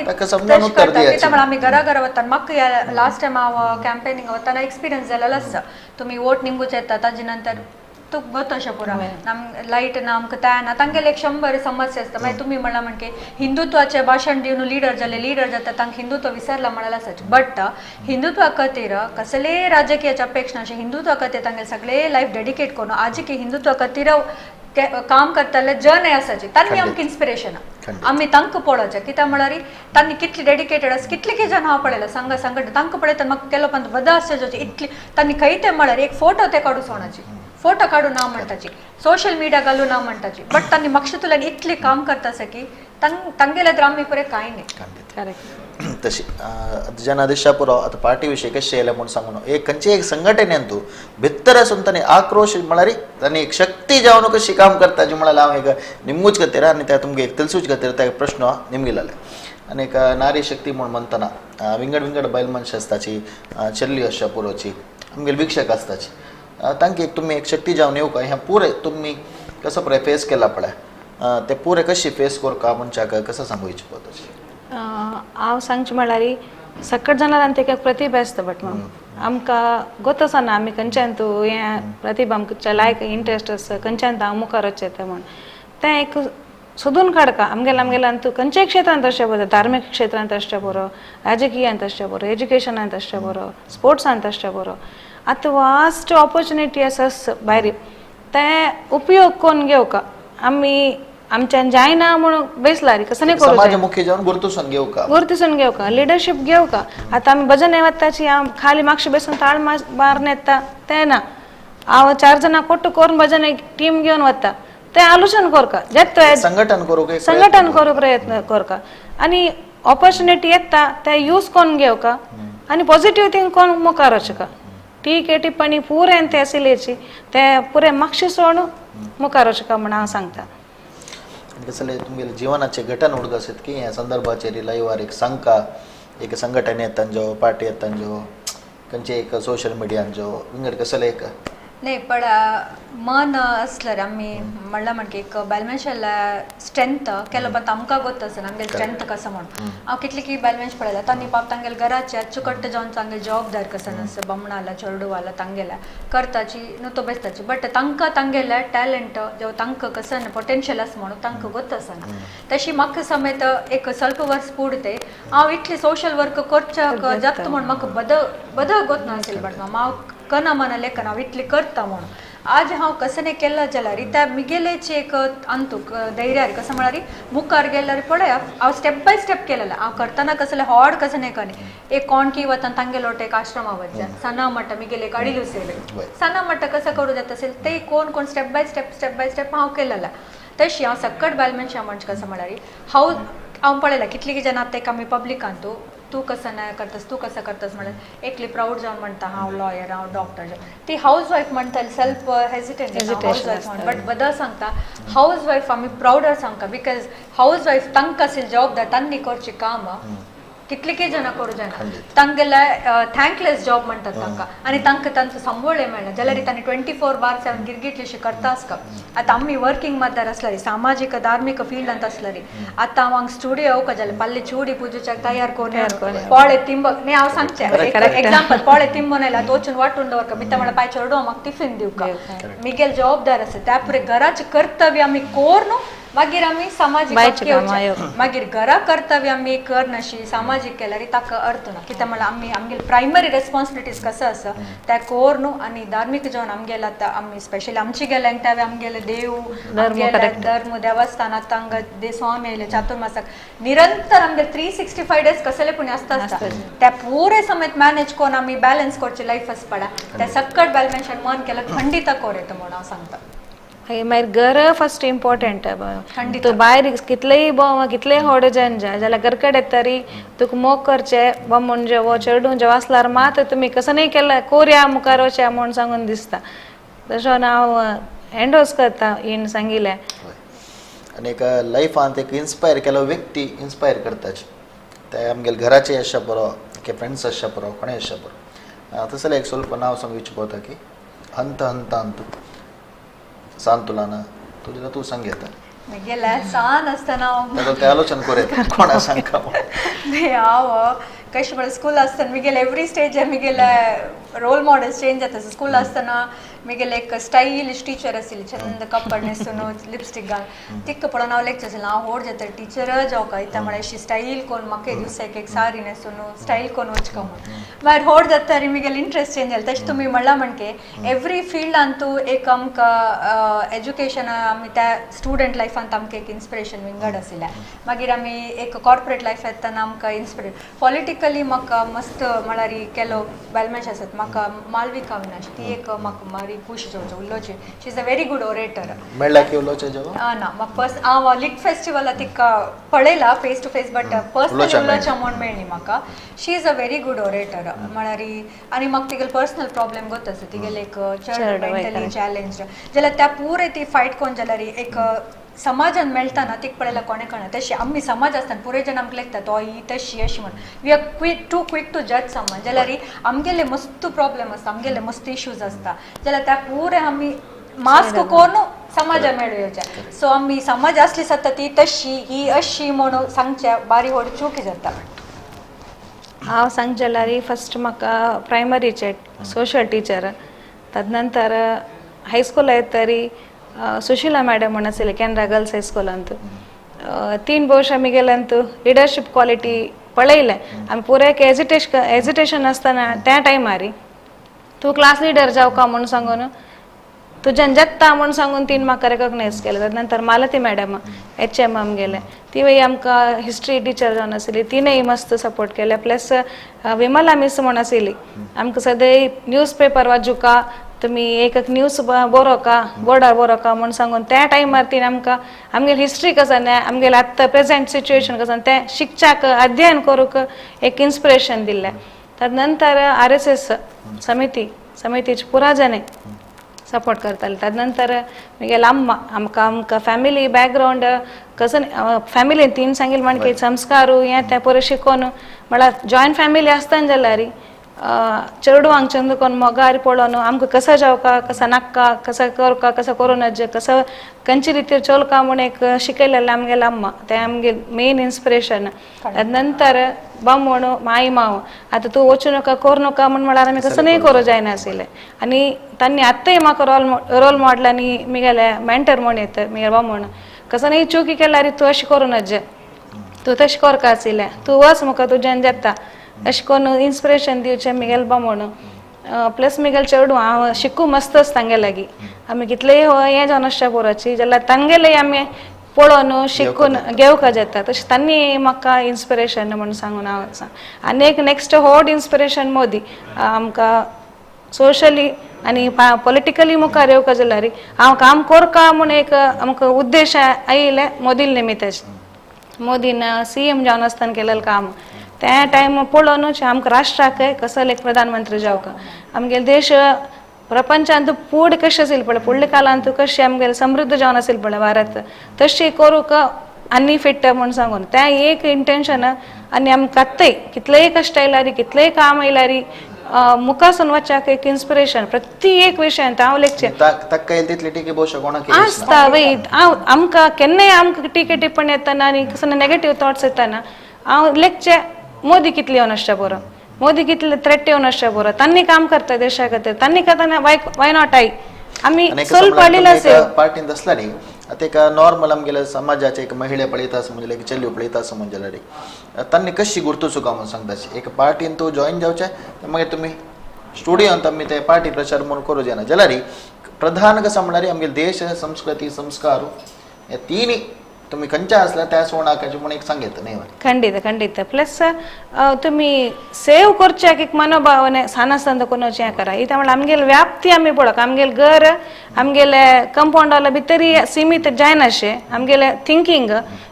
ताका समजावन उत्तर दियाचे. आमी घरा घरा वता म्हाका लास्ट टायम हांव कॅम्पेनिंग वतना एक्सपिरियन्स जालेलो आसा तुमी वोट निमगूच येता ताजे नंतर तुका गोतो अशें पुरो लायट ना आमकां तें ना तांगेले एक 100 समस्या आसता. मागीर तुमी म्हणलां म्हणके हिंदुत्वाचें भाशण दिवन लिडर जाले लिडर जाता तांकां हिंदुत्व विसरला म्हणल्यार आसाच बट हिंदुत्वा खातीर कसलेय राजकीयाचे अपेक्षा अशें हिंदुत्वा खातीर तांगेले सगळे लायफ डेडिकेट करून आजी की हिंदुत्वा खातीर काम करतले जन आसाचे तांणी आमकां इन्स्पिरेशन आमी तांकां पळोवचें कित्याक म्हळ्यार तांणी कितली डेडिकेटेड आसा कितले जन हांव पळयला संघ संघटना तांकां पळयता म्हाका केलो पण बदां आसचे इतली तांणी खंय तें म्हळ्यार एक फोटो ते काडू सोणाची फोटो काडू ना म्हणटाची सोशल मिडिया घालू ना म्हणटाची बट तांणी मक्षतुल्यान इतली काम करता आसा की तांगेले तर आमी पळय कांय न्ही. तशी जन दिशा पुरो आतां पार्टी विशय कशें येयलें म्हूण सांगू एक खंयचे एक संघटनेन तूं भितर आसून तांणी आक्रोश म्हळ्यार तांणी एक शक्ती जावन कशी काम करता जी म्हळ्यार हांव एक निमगूच खातीर आनी त्या तुमगे एक तिलसूच खातीर त्या प्रश्न निमगिलाले. आनी एक नारी शक्ती म्हूण म्हणटना विंगड विंगड बायल मनशां आसताची, चेल्ली आसच्या पुरोची, आमगेले वीक्षक आसताची, तांकां एक तुमी एक शक्ती जावन येवका हें पुरें तुमी कसो पळय फेस केला पळय ते पुरें कशी फेस करका मनशाक कसो सांगू इच्छिता तशी? हांव सांगचें म्हळ्यार सकट जाणां एक प्रतिभा आसता बट मॅम आमकां गोत आसना आमी खंयच्यान तूं हें प्रतिभा आमकां लायक इंट्रस्ट आसा खंयच्यान हांव मुखार वचचें तें म्हूण तें एक सोदून काडका आमगेले आमगेल्यान तूं खंयच्याय क्षेत्रांत आसचें बरो, धार्मीक क्षेत्रांत आसचें बरो, राजकीयांत आसचें बरो, एज्युकेशनांत आसचें बरो, स्पोर्ट्सांत आसचें बरो, आतां वास्ट ऑपॉर्चुनिटी आसा भायर तें उपयोग करून घेवका आमी आमच्यान जायना म्हणून बेसला कसं नाही करू समाजमुखी जावन गुर्तूसून घेवका, गुर्तूसून घेवका, लिडरशीप घेवका. आतां आमी भजन वताची हांव खाली मागशी बसून ताळ मारून येता तें ना, हांव चार जाणां कोट्ट करून भजन एक टीम घेवन वता तें आलोचन करका, जेत संघटन करूंक, संघटन करूंक प्रयत्न करका आनी ऑपॉर्चुनिटी येता तें यूज करून घेवका आनी पॉझिटिव्ह थिंग करून मुखार वचका. ठीक आहे टिप्पणी पुरें ते आशिल्ल्याची ते पुरें मागशी सोडून मुखार वचका म्हूण हांव सांगता. कसले तुमगेले जिवनाचे घटन उडग आसत की ह्या संदर्भाचेर लायव्हार एक सांगका एक संघटन येतांजो, पार्टी येतांजो, खंयचे एक सोशल मिडियांचो विंगड कसले एक नाही पण मन असल्यार आमी म्हणलां म्हणके एक बायल मनशाला स्ट्रेंथ केलो पण आमकां गोत आसना आमगेले स्ट्रेंथ कसो म्हणून. हांव कितली की बायल मनश पळयला तांणी पाप तांगेले घराचे अच्चुकट्ट जावन तांगेले जबाबदार कसो आसता, बामणाला चेडवाला तांगेल्या करताची न्हू तो बेसताची, बट तांकां तांगेल्या टॅलंट जेव तांकां कसो पोटेन्शियल आसा म्हणून तांकां गोत आसना. तशी म्हाका समेत एक स्वल्प वर्स पुरते हांव इतली सोशल वर्क करच्याक जाता म्हूण म्हाका बद गोत नाशिल्लें, बट हांव कना मना लेखन हांव इतली करता म्हणून आज हांव कसं नाही केलं जाल्यार त्या मिगेलेची एक अंतूक धैर्यार कसं म्हळ्यार मुखार गेल्यार पळय हांव स्टेप बाय स्टेप केलेलें. हांव करतना कसलें हॉड कसं नाही करी एक कोणकी वतान तांगेलोट एक आश्रमा वचच्या सना मठ मिगेले एक अडिलू सेवे सना मठ कसं करूं जाता असेल ते कोण कोण step by step step by step हांव केलेलें. तशी हांव सक्कट बायल मनशां म्हणजे कसं म्हळ्यार हांव हांव पळयलां कितली जाणां आतां एक आमी पब्लिकान तूं तूं कसं नाही करतस तूं कसं करतस म्हळ्यार एकली प्राऊड जावन म्हणटा हांव लॉयर हांव डॉक्टर, ती हावज वायफ म्हणटली सेल्फ हेजिटंट हावज वायफ म्हणून, बट बदल सांगता हावज वायफ आमी प्राऊडर सांगता because house wife तांकां आशिल्ली जबाबदार तांणी करची कामां कितलीकी जाणां करूं जायना, तांगेले थँकलेस जॉब म्हणटात तांकां आनी तांकां तांचो संबळ मेळना जाल्यार तांणी 24/7 गिरगिटलीशी करता आसता. आतां आमी वर्किंग मदर आसल्यार सामाजीक धार्मीक फिल्डांत आसल्यार आतां हांव हांगा स्टुडियो येवका जाल्यार पल्ले चुडी पुजेच्याक तयार करून पोळे तिंब न्ही हांव सांगचें एग्जाम्पल पोळे तिंबून आयला वचून वांटून दवरका मिता म्हळ्यार पाय चेडो म्हाका टिफीन दिवका मिगेल जबाबदार आसा त्या पुरे घराचें कर्तव्य आमी कोर न्हू मागीर आमी सामाजीक मागीर घरा कर्तव्य आमी करनाशी सामाजीक केल्यार ताका अर्थ ना. कित्याक म्हळ्यार आमी आमगेले प्रायमरी रेस्पॉन्सिबिलिटीज कसो आसा त्या कोर न्हू आनी धार्मीक जेवन आमगेले आतां आमी स्पेशली आमचे गेल्यान त्यावे आमगेले देव धर्म देवस्थान आतां हांगा स्वामी आयले चातुर्मासाक निरंतर आमगेले 365 डेज कसले पूण आसता आसता त्या पुरे समेत मॅनेज करून आमी बॅलन्स करचे लायफ आसपा पडा त्या सक्कट बायल मनशान मन केल्यार खंडित कोर येता म्हणून हांव सांगता. मागीर घर फर्स्ट इम्पॉर्टंट, तूं भायर कितलेय भोंव कितलेय होड जन जाय जाल्यार घरकडे तरी तुका मोग करचे बामण जेवो चेडूं जेवो आसल्यार मात तुमी कसं नाही केलं कोरया मुखार वचया म्हूण सांगून दिसता. तशें हांव एन्डोर्स करता हिणें सांगिल्लें. आनी एक लायफांत एक इन्स्पायर केलो व्यक्ती इन्स्पायर करताची ते आमगेले घराचे आसच्या बरो की फ्रेंड्स आसच्या बरो कोणें आसच्या बरो तसलें एक स्वल्प नांव सांगू इच्छिता की हंत हंतांत सांतुलान तुझं तूं सांग येता गेल्या सान आसतना ते आलोचन करूं कोणा सांगका हांव कशें म्हळ्यार स्कूल आसतना मिगेले एवरी स्टेज मिगेले रोल मॉडल्स चेंज जाता. स्कूल आसतना मिगेले एक स्टायलिश टिचर आशिल्ली चंद कपड न्हेसून लिपस्टीक घाल तिका पळोवन हांव लेक्चर आशिल्लें हांव व्हड जाता टिचर जावका इत्या म्हळ्यार अशी स्टायल कोन्न म्हाका दिवसाक एक सारी न्हेसून स्टायल कोन्न वचका म्हूण. मागीर व्हड जाता मिगेले इंट्रस्ट चेंज जाले. तशें तुमी म्हणलां म्हणके एवरी फिल्डान तूं एक आमकां एज्युकेशन आमी त्या स्टुडंट लायफांत आमकां एक इन्स्पिरेशन विंगड आशिल्लें. मागीर आमी एक कॉर्पोरेट लायफ येतना आमकां इन्स्पिरेशन पॉलिटिकली म्हाका मस्त म्हळ्यार केलो बायल मनशां आसात म्हाका मालविका अविनाश ती एक म्हाका मारी खुश जावचो उलोवची she is a very good orator. मेळ्ळा की उलोवचें जेव्हा ना म्हाका फर्स्ट हांव लिट फेस्टिवला तिका पळयला face to face but personally उलोवचें म्हूण मेळ्ळी म्हाका. She is a very good orator म्हळ्यार आनी म्हाका तिगेले पर्सनल प्रॉब्लेम गोत आसा तिगेले एक चेडो मेंटली चॅलेंज जाल्यार त्या पुरे ती फायट कोन्न जाल्यार एक समाजान मेळटा ना तीक पळयल्यार कोणें कळना तशी आमी समाज आसतना पुरे जण आमकां लेखता तो ही तशी अशी म्हण we are quick too quick to जज समन जाल्यार आमगेले मस्त प्रॉब्लेम आसता आमगेले मस्त इश्यूज आसता जाल्यार त्या पुरे आमी मास्क करून समाजा मेळोवचे सो आमी समाज आसली जाता ती तशी ही अशी म्हणून सांगचे बारी व्हड चुकी जाता. हांव सांग जाल्यार फस्ट म्हाका प्रायमरीचे सोशल टिचर तदनंतर हायस्कुला येतरी सुशीला मॅडम म्हण आशिल्ली केनरा गर्ल्स हायस्कुलांत तीन ಬಹುಶಃ मिगेल्यांत लिडरशीप क्वालिटी पळयलें आमी पुराय एक एजिटेशन आसतना त्या टायमार तूं क्लास लिडर जावका म्हूण सांगून तुज्यान जाता म्हूण सांगून तीन म्हाका रेकॉग्नायज केलें. नंतर मालती मॅडम एच एम आमगेलें तिवूय आमकां हिस्ट्री टिचर जावन आशिल्ली तिणेय मस्त सपोर्ट केलें. प्लस विमला मिस म्हूण आशिल्ली आमकां सदांय न्यूज पेपर वाजुका तुमी एक एक न्यूज बरोवका बोर्डार बरोवका म्हूण सांगून त्या टायमार तिणें आमकां आमगेली हिस्ट्री कसो आमगेलें आतां प्रेजेंट सिच्युएशन कसो तें शिकच्याक अध्ययन करूंक एक इन्स्पिरेशन दिल्लें. तद नंतर RSS समिती समितीचे पुरा जाणे सपोर्ट करताले. तद नंतर मिगेले अम्मा आमकां आमकां फॅमिली बॅकग्रावंड कसं फॅमिलीन तीन सांगिल्लें म्हणके संस्कार हें तें पुरो शिकोवन म्हळ्यार जॉयंट फॅमिली आसतना जाल्यार चेडवांक चंद कोन्न मोगार पळोवन आमकां कसो जावका कसो नाक्का कसो करका कसो करूं नज कसो खंयचे रितीर चलका म्हूण एक शिकयलेलें आमगेले अम्मा तें आमगे मेन इन्स्पिरेशन. नंतर बामण माई माव आतां तूं वचूं नाका करूं नाका म्हूण म्हळ्यार आमी कसो न्हय करूं जायनाशिल्लें आनी तांणी आतांय म्हाका रोल मॉडल आनी मिगेले मेंटर म्हूण येता मिगेले बामण कसो न्हय चुकी केल्यार तूं अशें करूं नज तूं तशें करका आशिल्लें तूं वच म्हाका तुज्यान जाता अशें करून इन्स्पिरेशन दिवचें मिगेल बामण. प्लस मिगेल चेडूं हांव शिकूं मस्त आसता तांगे लागीं आमी कितलेय हें जावन आसच्या पोराची जाल्यार तांगेलें आमी पळोवन शिकून घेवका जाता तशें तांणी म्हाका इन्स्पिरेशन म्हूण सांगून हांव सांग. आनी एक नेक्स्ट व्हड इन्स्पिरेशन मोदी आमकां सोशली आनी पॉलिटिकली मुखार येवका जाल्यार हांव काम करका म्हूण एक आमकां उद्देश आयिल्लें मोदील निमित्ताचें. मोदीन CM जावन आसतना केलेलें काम त्या टायम पळोवनूच आमकां राष्ट्राक कसलो एक प्रधानमंत्री जावका आमगेले देश प्रपंचांत फुडें कशें आशिल्लें पळय फुडल्या काळांत कशें आमगेलें समृद्ध जावन आशिल्लें पळय भारत तशें करूंक आनी फिट म्हूण सांगून तें एक इंटेन्शन आनी आमकां आत्ताय कितलेय कश्ट आयल्यार कितलेय काम आयल्यार मुखासून वच्याक एक इन्स्पिरेशन प्रति एक विशयांत हांव लेखचें आसता वय हांव आमकां केन्नाय आमकां टिके टिप्पणी येतना आनी कसो नेगेटीव थॉट्स येतना हांव लेखचें मोदी कितले येवन आसच्या बरो मोदी कितले थ्रेट येवन आसच्या बरो तांणी काम करता देशा खातीर तांणी करतना why not I आमी स्वल्प आडलेलो आसा पार्टीन आसला न्ही आतां एक नॉर्मल आमगेले समाजाचे एक महिला पळयता आसा म्हणजे एक चलयो पळयता आसा म्हणजे जाल्यार तांणी कशी गुर्तुचुका म्हणून सांगता एक पार्टीन तूं जॉईन जावचें मागीर तुमी स्टुडियोन आमी ते पार्टी प्रचार म्हणून करूं जायना जाल्यार प्रधान कसो म्हणल्यार आमगेले देश संस्कृती संस्कार हे तिनूय तुम्ही खंयच्या आसल्यार त्या सोणाकाचे म्हूण एक सांगता न्ही. खंडीत खंडीत प्लस तुमी सेव करच्याक एक मनोभावाने सान आसतना कोणाचें हें करा इत्याक म्हणल्यार आमगेले व्याप्ती आमी पळोवप आमगेले घर आमगेले कंपाउंडाला भितरी सिमीत जायनाशें आमगेले थिंकींग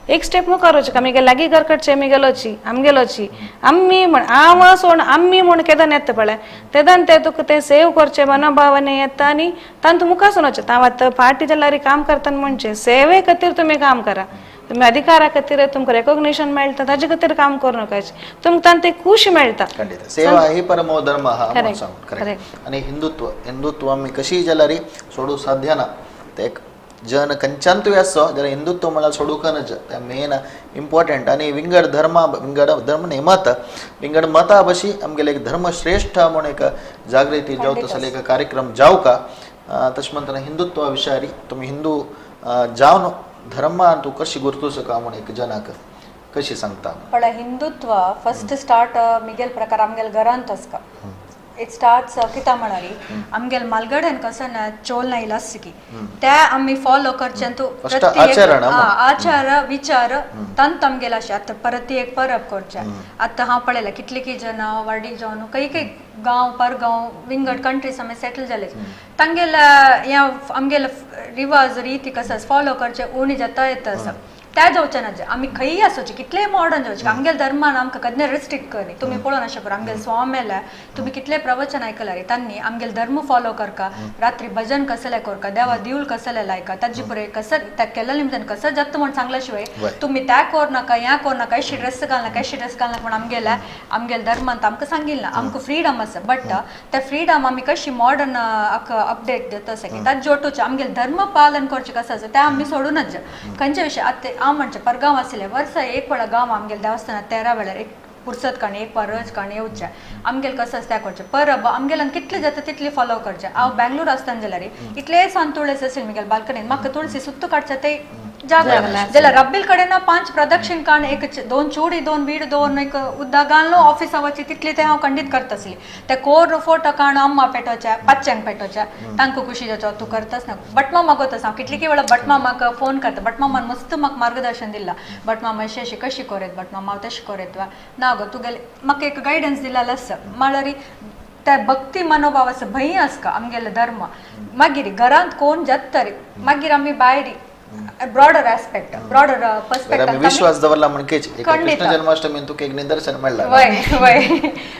एक स्टेप मुखार वचूंक आमगे लागीं घर कडचें आमगेलोची आमगेलोची आमी म्हण हांव सोड आमी म्हूण केदन येता पळय तेदन तें तुका तें सेव करचें मनोभावाने येता आनी तांतूं मुखासून वचें हांव आतां पार्टी जाल्यार काम करतना म्हणचें सेवे खातीर तुमी काम करा तुमी अधिकारा खातीर तुमकां रेकॉग्निशन मेळटा ताजे खातीर काम करूं नाका तुमकां तांतूं एक खूश मेळटा. खंडीत सेवा ही परमो धर्म आहा करेक्ट. आनी हिंदुत्व हिंदुत्व आमी कशीय जाल्यार सोडूंक साध्य ना ते एक जन खंयच्यानूय आसचो जाल्यार हिंदुत्व म्हळ्यार सोडूंक नज तें मेन इम्पॉर्टंट. आनी विंगड धर्मा विंगड धर्म न्ही मत विंगड मता बशी आमगेले एक धर्मश्रेश्ठ म्हूण एक जागृती जावता तसो एक कार्यक्रम जावका तशें म्हणटना हिंदुत्वा विशयारी तुमी हिंदू जावन धर्मान तूं कशी गुर्तुचका म्हूण एक जनाक कशी सांगता. पण हिंदुत्व फस्ट स्टार्ट मिगेल प्रकार आमगेल घरांत आसता it starts कित्या म्हणारी आमगेल मालगड्यान कसो ना चोल ना इलास्टिकी त्या आमी फॉलो करचें तूं आचार विचार तांत आमगेल अशें आतां परत एक परब करचें आतां हांव पळयलां कितले की जनां वाडी जावन खंय खंय गांव परगांव विंगड कंट्रीज आमी सेटल जाले तांगेल्या ह्या आमगेले रिवाज रिती कसो फॉलो करचें उणी जाता येता आसा. त्या जावचे ना आमी खंयी आसोचे कितलेय मॉडर्न जावचे आमगेले धर्मान आमकां केन्ना रिस्ट्रिक्ट करनी. तुमी पळोवन अशें पुरो आमगेले स्वामी तुमी कितले प्रवचन आयकला रे तांणी आमगेले धर्म फॉलो करका, रात्री भजन कसले करका, देवा दिवल कसले लायका, ताजी पुरे कसं त्या केलें निमतान कसं जाता म्हण सांगल्या शिवाय तुमी त्या कोर नाका ह्या कोर नाका अशी ड्रेस घालनाका अशी ड्रेस घालनाका म्हण आमगेल्या आमगेले धर्मान आमकां सांगिल्लें ना. आमकां फ्रीडम आसा बट त्या फ्रीडम आमी कशी मॉडर्न अपडेट देता आसा की ताजे जोटूचे आमगेले धर्म पालन करचें कसं आसा तें आमी सोडूनच खंयचे विशय. आतां हांव म्हणचें परगांव आशिल्लें वर्सा एक वेळा गांव आमगेले देवस्थानात 13 वेळार एक पुरसत काणी एक वार रज काणी येवचें आमगेले कसं आसा तें करचें. परब आमगेल्यान कितलें जाता तितली फॉलो करचें. हांव बेंगलोर आसतना जाल्यार इतलें सान तुळस आशिल्ली म्हगेले बाल्कनीन म्हाका तुळसी सुत्तू काडचें ते जागा जाल्यार रब्बील कडेन 5 प्रदक्षिण काण एक 2 चुडी 2 बीड 2 एक उद्दा घालून ऑफिसा वचची तितली ते हांव खंडीत करता आसली. ते कोर फोटो काण अम्मा पेटोवचे पांचश्यांक पेटोवचे तांकां खुशी जावचो तूं करताच ना. बटमामाक वता हांव कितली वेळा बटमामाक फोन करता, बटमामान मस्त म्हाका मार्गदर्शन दिलां, बटमामा अशें अशें कशी कोरेत बटमामा हांव तशें कोरेत वा ना गो तुगेले म्हाका एक गायडन्स दिलेलें आसा. म्हळ्यार त्या भक्ती मनोभाव आसा भंय आसता आमगेले धर्म. मागीर घरांत कोण जाता रे मागीर आमी भायर ब्रॉडर आस्पेक्ट ब्रॉडर पर्सपेक्टिव विश्वास दवरला म्हणकेच कृष्ण जन्माष्टमी तुका एक निदर्शन मेळ्ळा. वय वय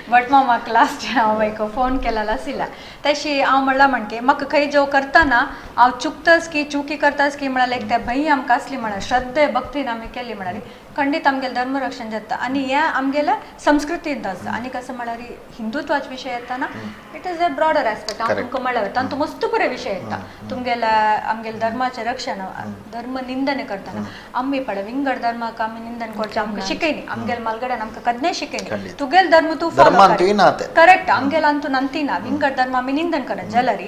बट मामाक लास्ट हांव एक फोन केलेलो आशिल्ला तशी हांव म्हणलां म्हणके म्हाका खंय जो करतना हांव चुकताच की चुकी करताच की म्हळ्यार एक त्या भंय आमकां आसली म्हळ्यार श्रद्धे भक्तीन आमी केली म्हळ्यार खंडीत आमगेले धर्मरक्षण जाता आनी हें आमगेल्या संस्कृतींत आसा. आनी कसं म्हळ्यार हिंदुत्वाचे विशय येताना it is a broader aspect. हांव तुमकां म्हळ्यार तातूंत मस्त बरे विशय येता तुमगेल्या आमगेल्या धर्माचें रक्षण धर्म निंदन करतना आमी पळय विंगड धर्माक आमी निंदन करचें आमकां शिकयनी आमगेले मालगड्यान आमकां केन्नाय शिकयनी तुगेले धर्म तूं फॉलो करेक्ट आमगेले अंतू नंतीना विंगड धर्म आमी निंदन करना जाल्यार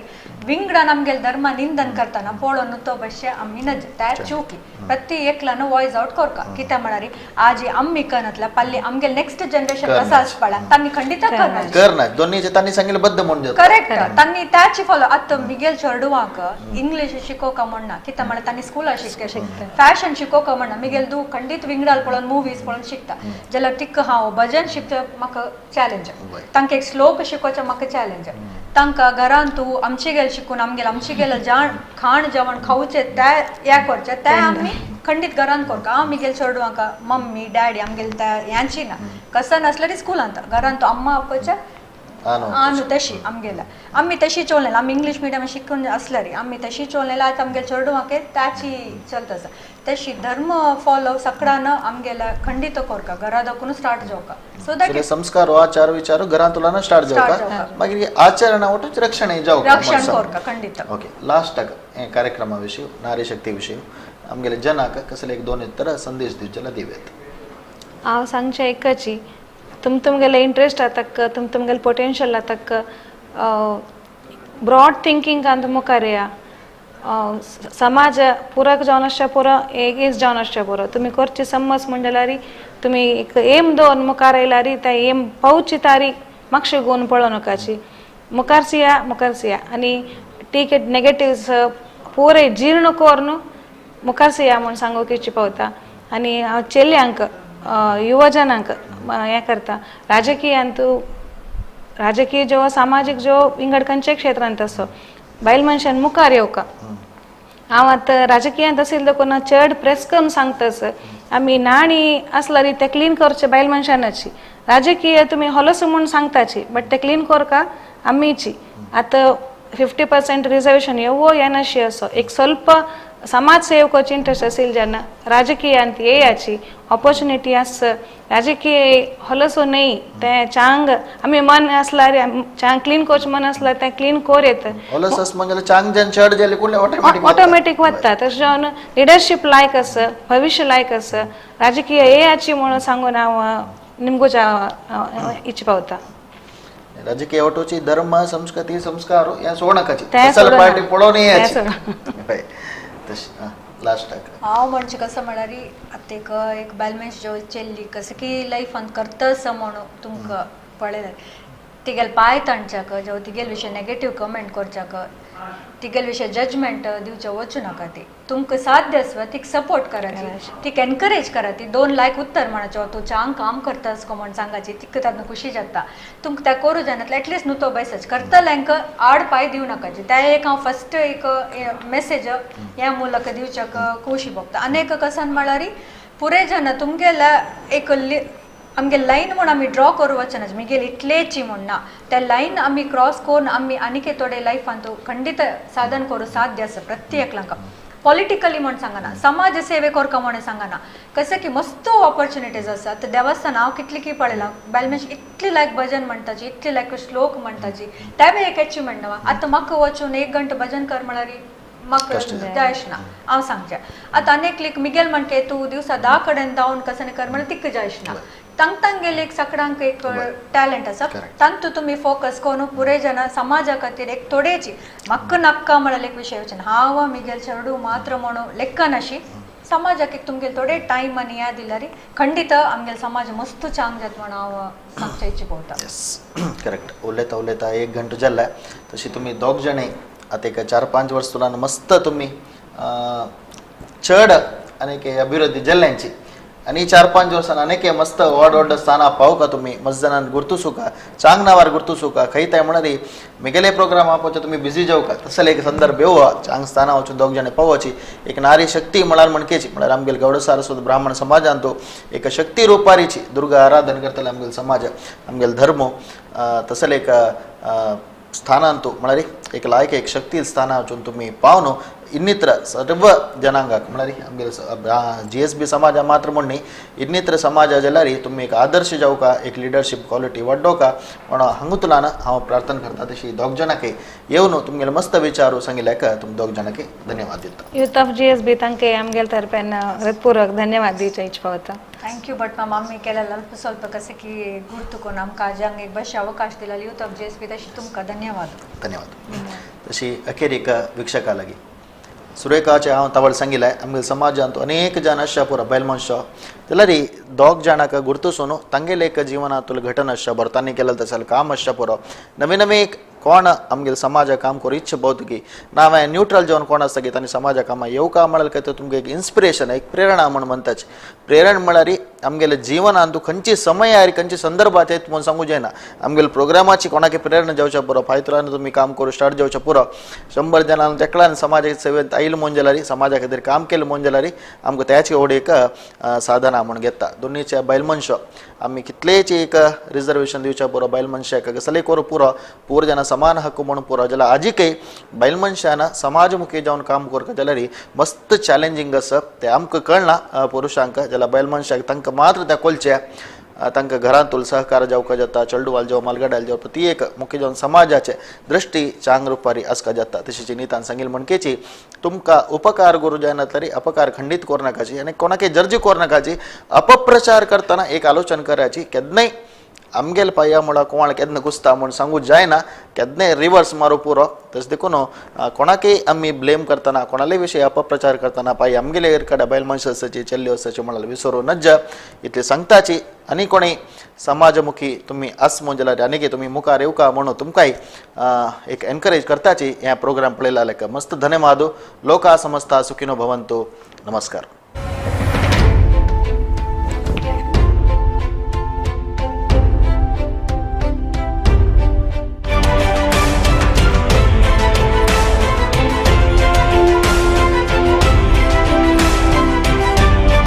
विंगडान आमगेले धर्मा निंदन करतना पळोवन तो बशे आमी नज त्या चुकी प्रति एकल्यान वॉयस आवट करका. कित्याक म्हळ्यार आज आमी करनातल्या पाल्ली आमगेले नेक्स्ट जनरेशन कसं आसपाला तांणी खंडीत करना दोन्ही तांणी सांगितलं बद्द म्हणून करेक्ट तांणी त्याची फॉलो. आतां मिगेल चेडवांक इंग्लीश शिकोवका म्हणना कित्याक म्हळ्यार तांणी स्कुला शिकता फॅशन शिकोवका म्हणना मिगेल दू खंडीत विंगडाल पळोवन मुवीज पळोवन शिकता जाल्यार तिका हांव भजन शिकता म्हाका चॅलेंज तांकां एक श्लोक शिकोवचें म्हाका चॅलेंज तांकां घरांत तूं आमचे गेल शिकून आमगेले आमचे गेले जाण खाण जेवण खावचें तें हें करचें तें आमी खंडीत घरांत करता. हांव मिगेल चेडवांक मम्मी डॅडी आमगेले त्या ह्यांची ना कसं नासल्यार स्कुलांत घरांत तूं अम्मा आपोवचें आनु तशी आमगेल्या आमी तशी चोवलें आमी इंग्लीश मिडियम शिकून आसल्यार आमी तशी चोवलें आतां आमगेले चेडवांक ताची चलता आसा. तशी धर्म फॉलो सकडान आमगेल्या खंडीत करका घरा दाखून स्टार्ट जावका सो that संस्कार आचार विचार घरांतल्यान स्टार्ट जावका मागीर आचरणा वटूच रक्षण जावका रक्षण करका खंडीत. ओके लास्ट हे कार्यक्रमा विशीं नारी शक्ती विशीं आमगेले जनाक कसले एक दोन तर संदेश दिवचे जाल्यार दिवयात. हांव सांगचें एकची तुम तुमगेले इंट्रस्ट आताक तुम तुमगेले पोटेन्शियल आताक ब्रॉड थिंकिंगान मुखार येया. समाज पुरक जावन आसचें पुरो एगेन्स्ट जावन आसचें पुरो तुमी करची समज म्हण जाल्यार तुमी एक एम दवरून मुखार आयल्यार त्या एम पावची तारीख मातशें गोवन पळोवं नाकाची मुखार सिया मुखार सिया आनी टेक it negatives पुरे जीर्ण करून मुखार सिया म्हूण सांगूंक इच्छी पावता. आनी हांव चेल्यांक युवजनांक हें करता राजकीयांत राजकीय जो सामाजीक जो विंगड खंयच्या क्षेत्रांत आसो बायल मनशान मुखार येवका. हांव आतां राजकीयांत आशिल्लें देखून चड प्रेस करून सांगतास आमी नाणी आसल्यार तें क्लीन करचें बायल मनशानाची राजकीय तुमी होलस म्हूण सांगताची बट तें क्लीन करका आमीची. आतां 50% रिजर्वेशन येवो येनाशी असो एक स्वल्प समाज सेवकाची इंट्रस्ट असेल जेन्ना राजकीयांत येयाची ऑपॉर्च्युनिटी आस राजकीय होलसो न्हय तें चांग आमी मन आसल्यार चांग क्लीन करचें मन आसल्यार तें क्लीन कोर येता ऑटोमॅटीक वता. तशें जावन लिडरशीप लायक आसा भविश्य लायक आसा राजकीय येयाची म्हणून सांगून हांव निमगोच्या इच्छा पावता. राजकीय वटूची धर्म संस्कृती संस्कार ह्या सोडनाकाची पार्टी पळोवन येयाची. लास्ट हांव म्हणजे कसं म्हळ्यार आतां एक एक बायल मनीस जो चेल्ली कसं की लायफान करतास म्हणून तुमकां पळयलें तिगेल पांय ताणच्याक जावं तिगेल विशय नेगेटीव कमेंट करच्याक तिगेल विशय जजमेंट दिवचें वचूं नाका. ती तुमकां साध्य आसवा तिका सपोर्ट कराची, तिका एनकरेज करा. ती 2 लायक उत्तर म्हणचो तूं चांग काम करतास को म्हण सांगाची, तिका तातूंत खुशी जाता. तुमकां त्या करूं जायना एटलिस्ट न्हू तो बैसच करतल्यांक आड पांय दिवं नाकाची. त्या एक हांव फस्ट एक मेसेज ह्या मुलाक दिवच्याक खुशी भोगता. आनी एक कसान म्हळ्यार पुरे जन तुमगेल्या एक आमगे लायन म्हूण आमी ड्रॉ करूं वचना मिगेल इतलेची म्हूण ना, त्या लायन आमी क्रॉस करून आमी आनीक थोडे लायफांत खंडीत साधन करूं साध्य आसा प्रत्येकलांक. पॉलिटिकली म्हूण सांगना, समाज सेवे करका म्हूण सांगना, कशें की मस्त ऑपॉर्च्युनिटीज आसा. आतां देवस्थान हांव कितली की पळयलां बायल मनशां इतली लायक भजन म्हणटाची, इतली लायक श्लोक म्हणटाची, त्या बी एक एचिवमेंट न्हू. आतां म्हाका वचून 1 घंटो भजन कर म्हळ्यार म्हाका जायच ना हांव सांगचें. आतां आनी एकलीक मिगेल म्हणटे तूं दिवसा 10 कडेन धांवन कशें कर म्हळ्यार तिका जायच ना. तांक तांगेले एक सगळ्यांक एक टॅलंट आसा, तांतू तुमी फोकस करून पुरे जन समाजा खातीर एक थोडेची म्हाका नाक्का म्हळ्यार एक विशय वचना. हांव मिगेल चेडूं मात्र म्हणून लेखनाशी समाजाक एक तुमगेल थोडे टायम आनी ह्या दिल्यार खंडीत आमगेल समाज मस्त चांग जाता म्हण हांव सांगचे इच्छा पळोवता. येस करेक्ट. उलयता उलयता 1 घंटो जाल्ला. तशी तुमी दोग जाणां आतां एक 4-5 वर्स तुलान मस्त तुमी चड आनी अभिवृद्धी जाल्ल्यांची आनी 4-5 वर्सां अनेक मस्त व्हड व्हड स्थानां पावका तुमी, मस्त जाणांक गुर्तुसुका, चांग नांवार गुर्तुसुका. खंयताय म्हळ्यार मिगेले प्रोग्राम पळोवचे तुमी बिजी जावका तसले एक संदर्भ येवो चांग स्थानां वचून दोग जाणां पावोची. एक नारी शक्ती म्हळ्यार म्हणकेची म्हळ्यार आमगेल गौड सारस्वत ब्राह्मण समाजांत एक शक्ती रुपारीची दुर्गा आराधन करतले आमगेल समाज आमगेल धर्म तसले एक स्थानांतु म्हळ्यार एक लायक एक शक्ती स्थानां वचून तुमी पावनो ಇನ್ನಿತರ ಸರ್ವ ಜನಾಂಗಕ್ಕೆ म्हळ्यार आमगेले GSB समाज मात्र म्हण न्ही, ಇನ್ನಿತರ समाज जाल्यार तुमी एक आदर्श जावका, एक लिडरशीप क्वॉलिटी वाडोवका म्हण हांगुतल्यान हांव प्रार्थना करता. तशी दोग जाणांकय येवन तुमगेले मस्त विचारू सांगिल्ल्याक तुम दोग जाणांकय धन्यवाद दिता. यूथ ऑफ GSB तांकां आमगेले तरफेन हृदपूर्वक धन्यवाद दिवचे इच्छा पावता. Thank you but ma'am आमी केलें अल्प स्वल्प कशें की गुर्तुकोन आमकां आजांक एक बशे अवकाश दिला यूथ ऑफ GSB तशी तुमकां धन्यवाद. धन्यवाद. तशी अखेरीक वीक्षका लागी सुरेखाचे हांव तावळ सांगिल्लें आमगेले समाजांत अनेक जाण आसता पुरो बायल मनशां जाल्यार दोग जाणांक गुर्तुसून तांगेले एक जिवनांतलो घटना आसता बरो, तांणी केलें तसलें काम आसता पुरो. नवे नवे एक कोण आमगेले समाजा काम करूं इच्छा भोवतकी ना हांवें न्यूट्रल जावन कोण आसता की तांणी समाजा कामां येवका म्हळ्यार काय तुमकां एक इन्स्पिरेशन एक प्रेरणा म्हण म्हणटाची. प्रेरणा म्हळ्यार आमगेले जिवनांत खंयची समय खंयचे संदर्भात म्हूण सांगू जायना. आमगेले प्रोग्रामाची कोणाक प्रेरणा जावच्या पुरो, फायतरान तुमी काम करूं स्टार्ट जावच्या पुरो, 100 जाणांक तेकळान समाजाचे सेवेंत आयल म्हूण जाल्यार समाजा खातीर काम केलें म्हूण जाल्यार आमकां त्याची व्हड एक साधना म्हूण घेता. दोनीच्या बायल मनशां आमी कितलेच एक रिजर्वेशन दिवच्या पुरो बायल मनशाक कसलें करूं पुरो, पूर जाणां समान हक्क म्हणून पुरो जाल्यार आजिकय बायल मनशान समाजमुखी जावन काम करता जाल्यार मस्त चॅलेंजींग आसा तें आमकां कळना पुरुशांक, जाल्यार बायल मनशाक तांकां मात्र त्या कोलचे तांकां घरांतूल सहकार जावका जाता, चेडवाल जावं मालगाड्याल जावं ती एक मुख्य जावन समाजाचे दृश्टी चांग रुपारी आसका जाता. तशीच नितान सांगील म्हणकेची तुमकां उपकार करूं जायना तरी अपकार खंडीत करनाकाची आनी कोणाकय जर्जी करनाकाची. अपप्रचार करतना एक आलोचन करायची केन्नाय आमगेल पांया मुळा कोण केन्ना घुसता म्हूण सांगू जायना, केन्नाय रिवर्स मारू पुरो. तशें देखून कोणाकय आमी ब्लेम करतना कोणाले विशय अपप्रचार करतना पांय आमगेले कडेन बायल मनशां आसाची चेल्ल्यो आसाची म्हळ्यार विसरूं नज्ज. इतलें सांगताची आनी कोणीय समाजमुखी तुमी आस म्हूण जाल्यार आनीक तुमी मुखार येवका म्हणून तुमकांय एक एनकरेज करताची ह्या प्रोग्राम पळयला लेखा. मस्त धन्यवाद. लोका समस्ता सुखिनो भवंतु. नमस्कार.